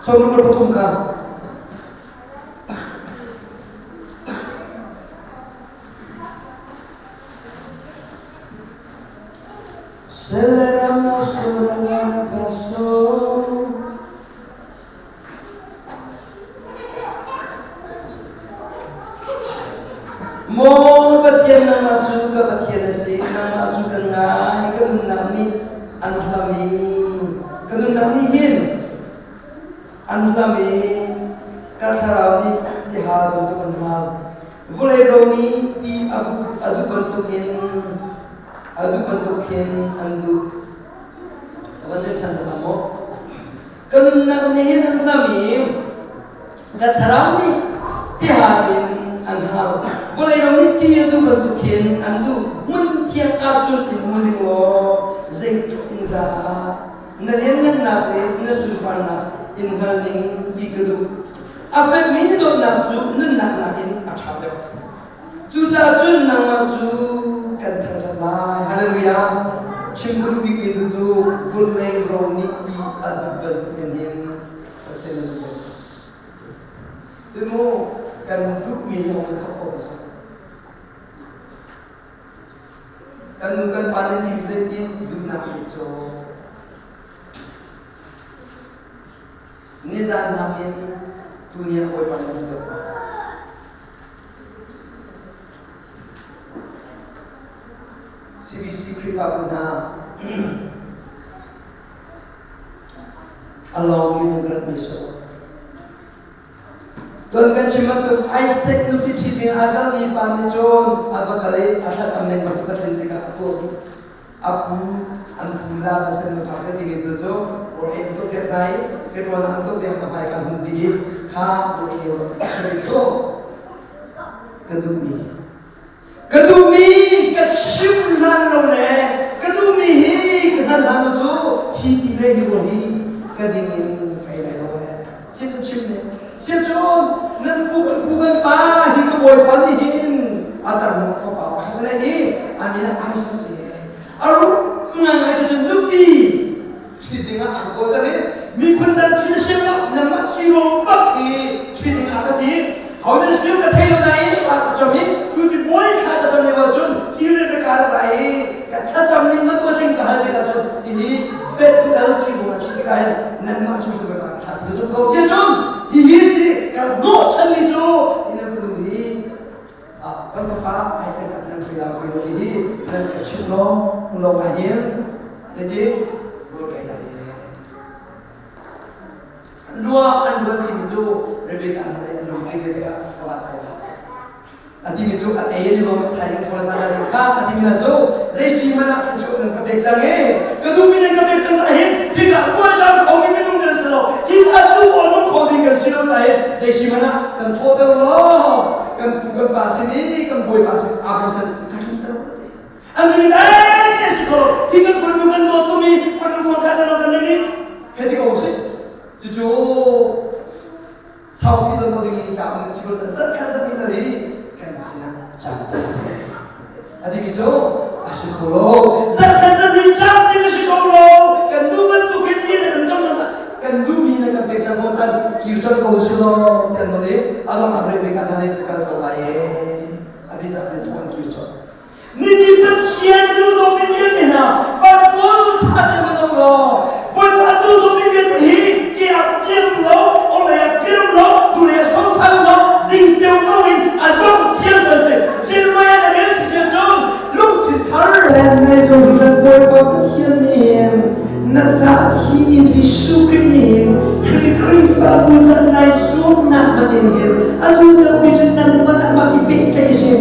Speaker 1: 63 kha Maw Pathian nangmah cu ka Pathian na si, nangmah cu kan ngai, ka nunnak nih an hlam i ka nunnak nih hin An hlam i ka thlarau nih tihal bantuk an hal. Vawlei ro nih ti a duh bantukin a duh bantuk khin an duh. Ka van rel ṭhan hna maw? Ka nunnak nih hin an hlam i ka thlarau nih tihal in an hal. Vawlei ro nih ti a duh bantuk khin an duh. Hmun thiang ahcun in hmu ning law zeitluk in dah na lianngannak le na sunparnak in hngal ning ti ka duh. A fekmi na dawtnak cu nunnak nakin a ṭha deuh. Cucaah cun nangmah cu kan thangṭhat lai. Hallelujah! Chim ka duh bikmi tu cu vawlei ro nih ti a duh bantukin hin Pathian nan duh. Tumu kan duhmi hi ong khap kho ti Kan nu kan pa nih ti zeitin duhnak mit caw nizan nakin tuni ah Bawipa nih an dawt. CBC Khrihfabu hna a lawng ki nan rat mi so. Tuan kan chim bantuk Isaac nupi ṭhi ding aa kalmi pa nih cun a va kal i a thlacam ning bantuk a tlin tikah a tuah dih. A pu an pu la kan sen na phak te timi tu cu rawl ei an tuahpiak hna i petrol an tuahpiak hna hmai kan hun ti i kha rawl ei lio a cu ka duhmi ka duhmi ka chim hlan lo le ka duhmi hi ka hngal hlan lo cu hi ti le hi rawl hi ka ding in ka ei lai lo ee sin chim ne sia cun nan pu kan pu kan pa hi ka bawipa nih hin a tarnu fapa pakhat a nei i a min ah Isaac si a rum ngaingai cu cun nupi ṭhit ding ah a ka kawlter i miphun dang ṭhit a sim lo nangmah cirong bak hi ṭhit ding ah ka ti ho nan si ka thei lo nain thla ka cam i cu ti bawi thla ka cam lio ahcun hi Rebecca rak ra i. Kan fapa Isaac cak nan pe la pe lo ti hi nan ka chimh lawng lawng ah hin zeiti rawl kai lai lua an luan timi cu Rebecca hna le an lungtling ve tikah ka van ko hna. A timi cu a ei ni a thai in thawl san la kha a timi na cu zei si man ah cu nan ka pek cang e, ka duhmi nan ka pek cang sa hin hika puai cang kho mi minung kan si lo, hika tu ko nung kho ding kan si lo ca hin zei si man ah kan thaw deuh lo, kan pu kan pa sin i kan bawipa sin Abraham sin ka tlun ter te an mi eh si ko hi kan fanu kan dawt tumi fanu fangkhat na kan nei he ti ko si. Cucu saupi don lo ding in tla in si ko, zat khat zat in hi kan sinah cang te si. A timi cu a si kho lo, zat khat zat in cang ding a si kho lo. Kan duh bantuk hin mi na kan kam cang, kan duhmi na kan pek cang ko chan kir cang ko si lo ti an nawl i adong ah Rebecca hna nih ka kal ko lai e a ti cang. An an kir cang. Nini Pathian a duh dawmi vialte hna Bible chate ma zong law Bawipa a duh dawmi vialte hi ke ah piang lo, orhlei ah piang lo, hnulei ah songthal lo, ding teu lo in a dong piang kan si. Jeremiah na rel si sia cun lungthin thar nai zong hran Bawipa Pathian nih na ca thimi Jesuh Khrih nih hin Khrihfabu can nai zuamnak man in hin a duh deuhmi cu nangmah amah i pehtlaih si.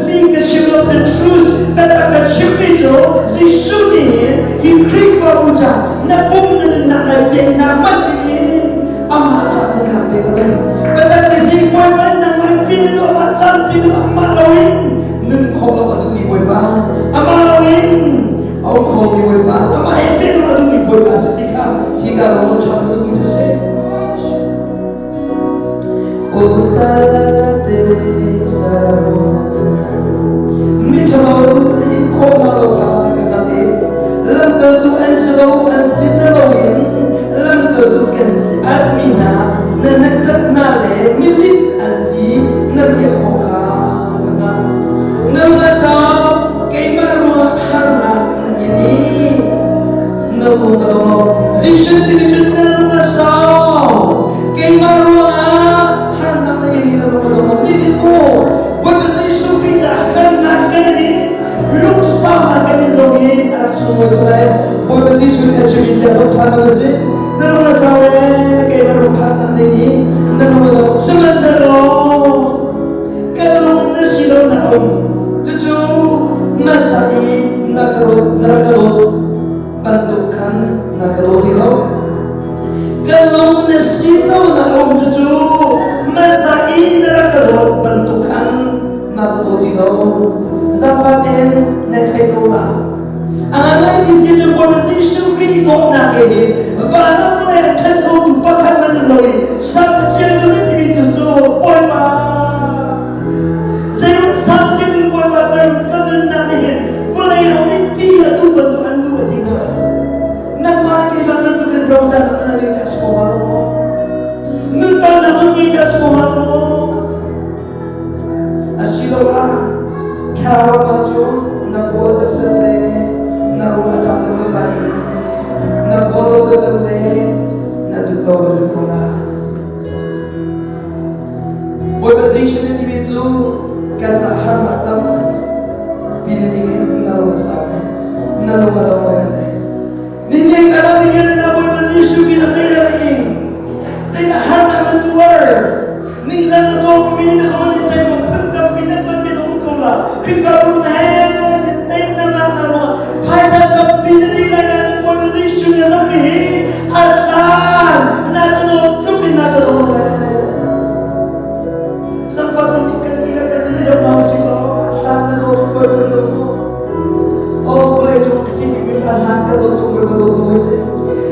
Speaker 1: Li ka chim lo, the truth, biatak ka chimmi cu Jesuh nih hin hi Khrihfabu ca na pum na nunnak nai peknak man in hin amah ca nunnak pek a ding. Biatak ti si Bawipa nangmah pi tu amah caan pi tu amah loin nun khawh lo a duhmi Bawipa, amah loin a um khomi Bawipa, amah he peh lo a duhmi Bawipa si ti kha hika ro ṭha ka duhmi tu si. O salate sarona miṭhalo na in khawhnak lo kha ka hngalh i lamkaltu an si lo an si na loin lamkaltu kan si a timi hna na hneksak hna le milip an si na riah khawh kha ka hngalh. Na lung a sau, keimah ruangah harnak na in i na lung ka dong lo. Jesuh timi cu na lung a sau, keimah ruangah harnak na in i na lung ka dong lo. Nitin mu Bawipa Jesuh Khrih caah harnak kan in i lungsaunak kan in zong hi a rak sunglawi tuk nain Bawipa Jesuh nih a chimmi bia zong ṭha na si. Na lung a sau ee, keimah ruangah harnak na in i na lung a dong. Sihmanhsehlaw ka lung na si lo na um, cucu hmasa i na ka dawt na rak ka dawt bantuk khan na ka daw ti lo. Ka lung na si lo na um, cucu hmasa i na rak ka dawt bantuk khan na ka daw ti lo. Zaangfah tein na thei ko la. A ngai ti si cu Bawipa Jesuh Khrih dawtnak he hin van ah vawlei ah ṭhen khotu pakhat hmanh um loin samcial tu na timi cu cu Bawipa zeiruang samcial tu Bawipa ka nunnak nih hin vawlei ro nih ti a duh bantuk an duh a ti hnga. Nangmah keimah bantuk hin roca nak na ngei cah si ko hnga lo maw? Nuntalnak na ngei cah si ko hnga lo maw? Asiloah thlarau ram ahcun na kawl deuhdeuh le na rum a ṭam deuhdeuh lai i na kawl lo deuhdeuh le na dut lo deuhdeuh ko lai. Bawipa Jesuh nih timi cu kan caah harnak tampi na ing in na lung a sau i na lung a dong lo kan ti. Ningin ka lam in na Bawipa Jesuh min a zeidah na ing? Zeidah harnak na tuar? Ningzan na tuar mi nih na kaman in chei mo phun tampi na tuan mi um ko la. Khrihfabu na he tei na nak na ruang phaisa tampi na ti lai na Bawipa Jesuh na zong mi hi Allah na ka dawt tluk in na ka dawt lo eh. Zangfah kan kan ti la kan ni zong na si ko. Allah na dawt Bawipa na dawt mo. Oh, vawlei cung ka ṭihmi cu a hlan ka dawt tuk, Bawipa dawt deuh a si.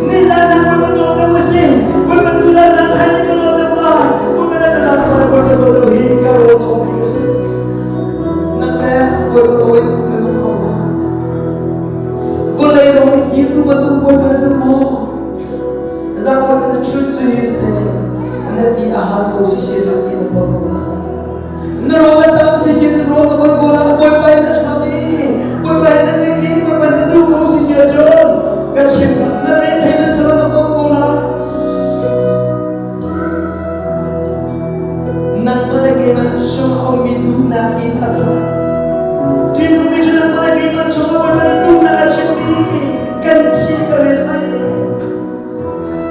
Speaker 1: Nizan nak Bawipa dawt deuh a si. Bawipa tuzan nak thaini ka dawt deuh lai. Bawipa na ka zaangfah le Bawipa dawt deuh hi ka rawl thawmi ka si. Nang le Bawipa daw in na nung kho maw? Vawlei rong in ti tu bantuk Bawipa na duh maw? Zaangfah na truth cu hi si. Na ti a hal ko si si cu ti na pawl ko lai. Na rawl a ṭam si si na rawl na voi ko la, Bawipa in na hlam i Bawipa in na ngeih i Bawipa na duh ko si si ahcun ka chim na re thei nan salo na kawl ko la. Nangmah le keimah sung a ummi duhnak hi. hlat hlah. Ṭihnungmi cu nangmah le keimah cungah Bawipa nih duhnak a chimmi kan thiter hi a si.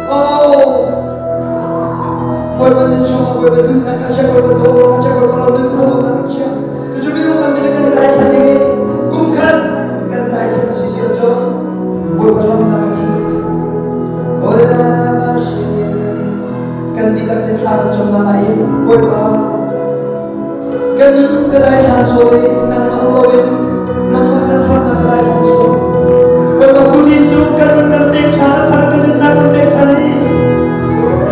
Speaker 1: Oh, Bawipa nih chungah Bawipa duhnak a chiah, Bawipa dawtnak a chiah, Bawipa lo nun khawhnak a chiah. Cucu minung tampi cu kan daithlan i kum khat kan daithlan a si si ahcun Bawipa ramnak a thi. Kan dihlak in thla kan cam hna lai i Bawipa kan nun ka daithlan sual i nangmah loin nangmah kan harnak ka daithlan sual. Bawipa tuni cu kan nun kan pek ṭhan a thar kan nunnak kan pek ṭhan i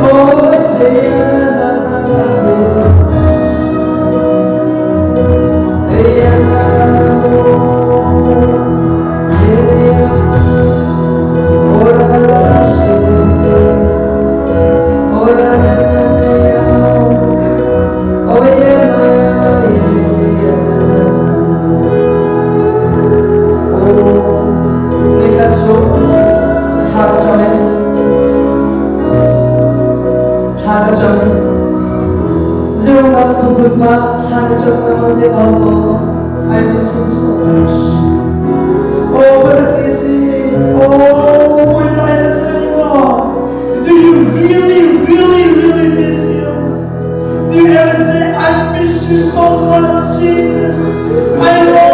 Speaker 1: Oh, say na na na na I miss him so much. Oh, but this is, oh, Do you really, really, really miss him? Do you ever say, I miss you so much, Jesus? I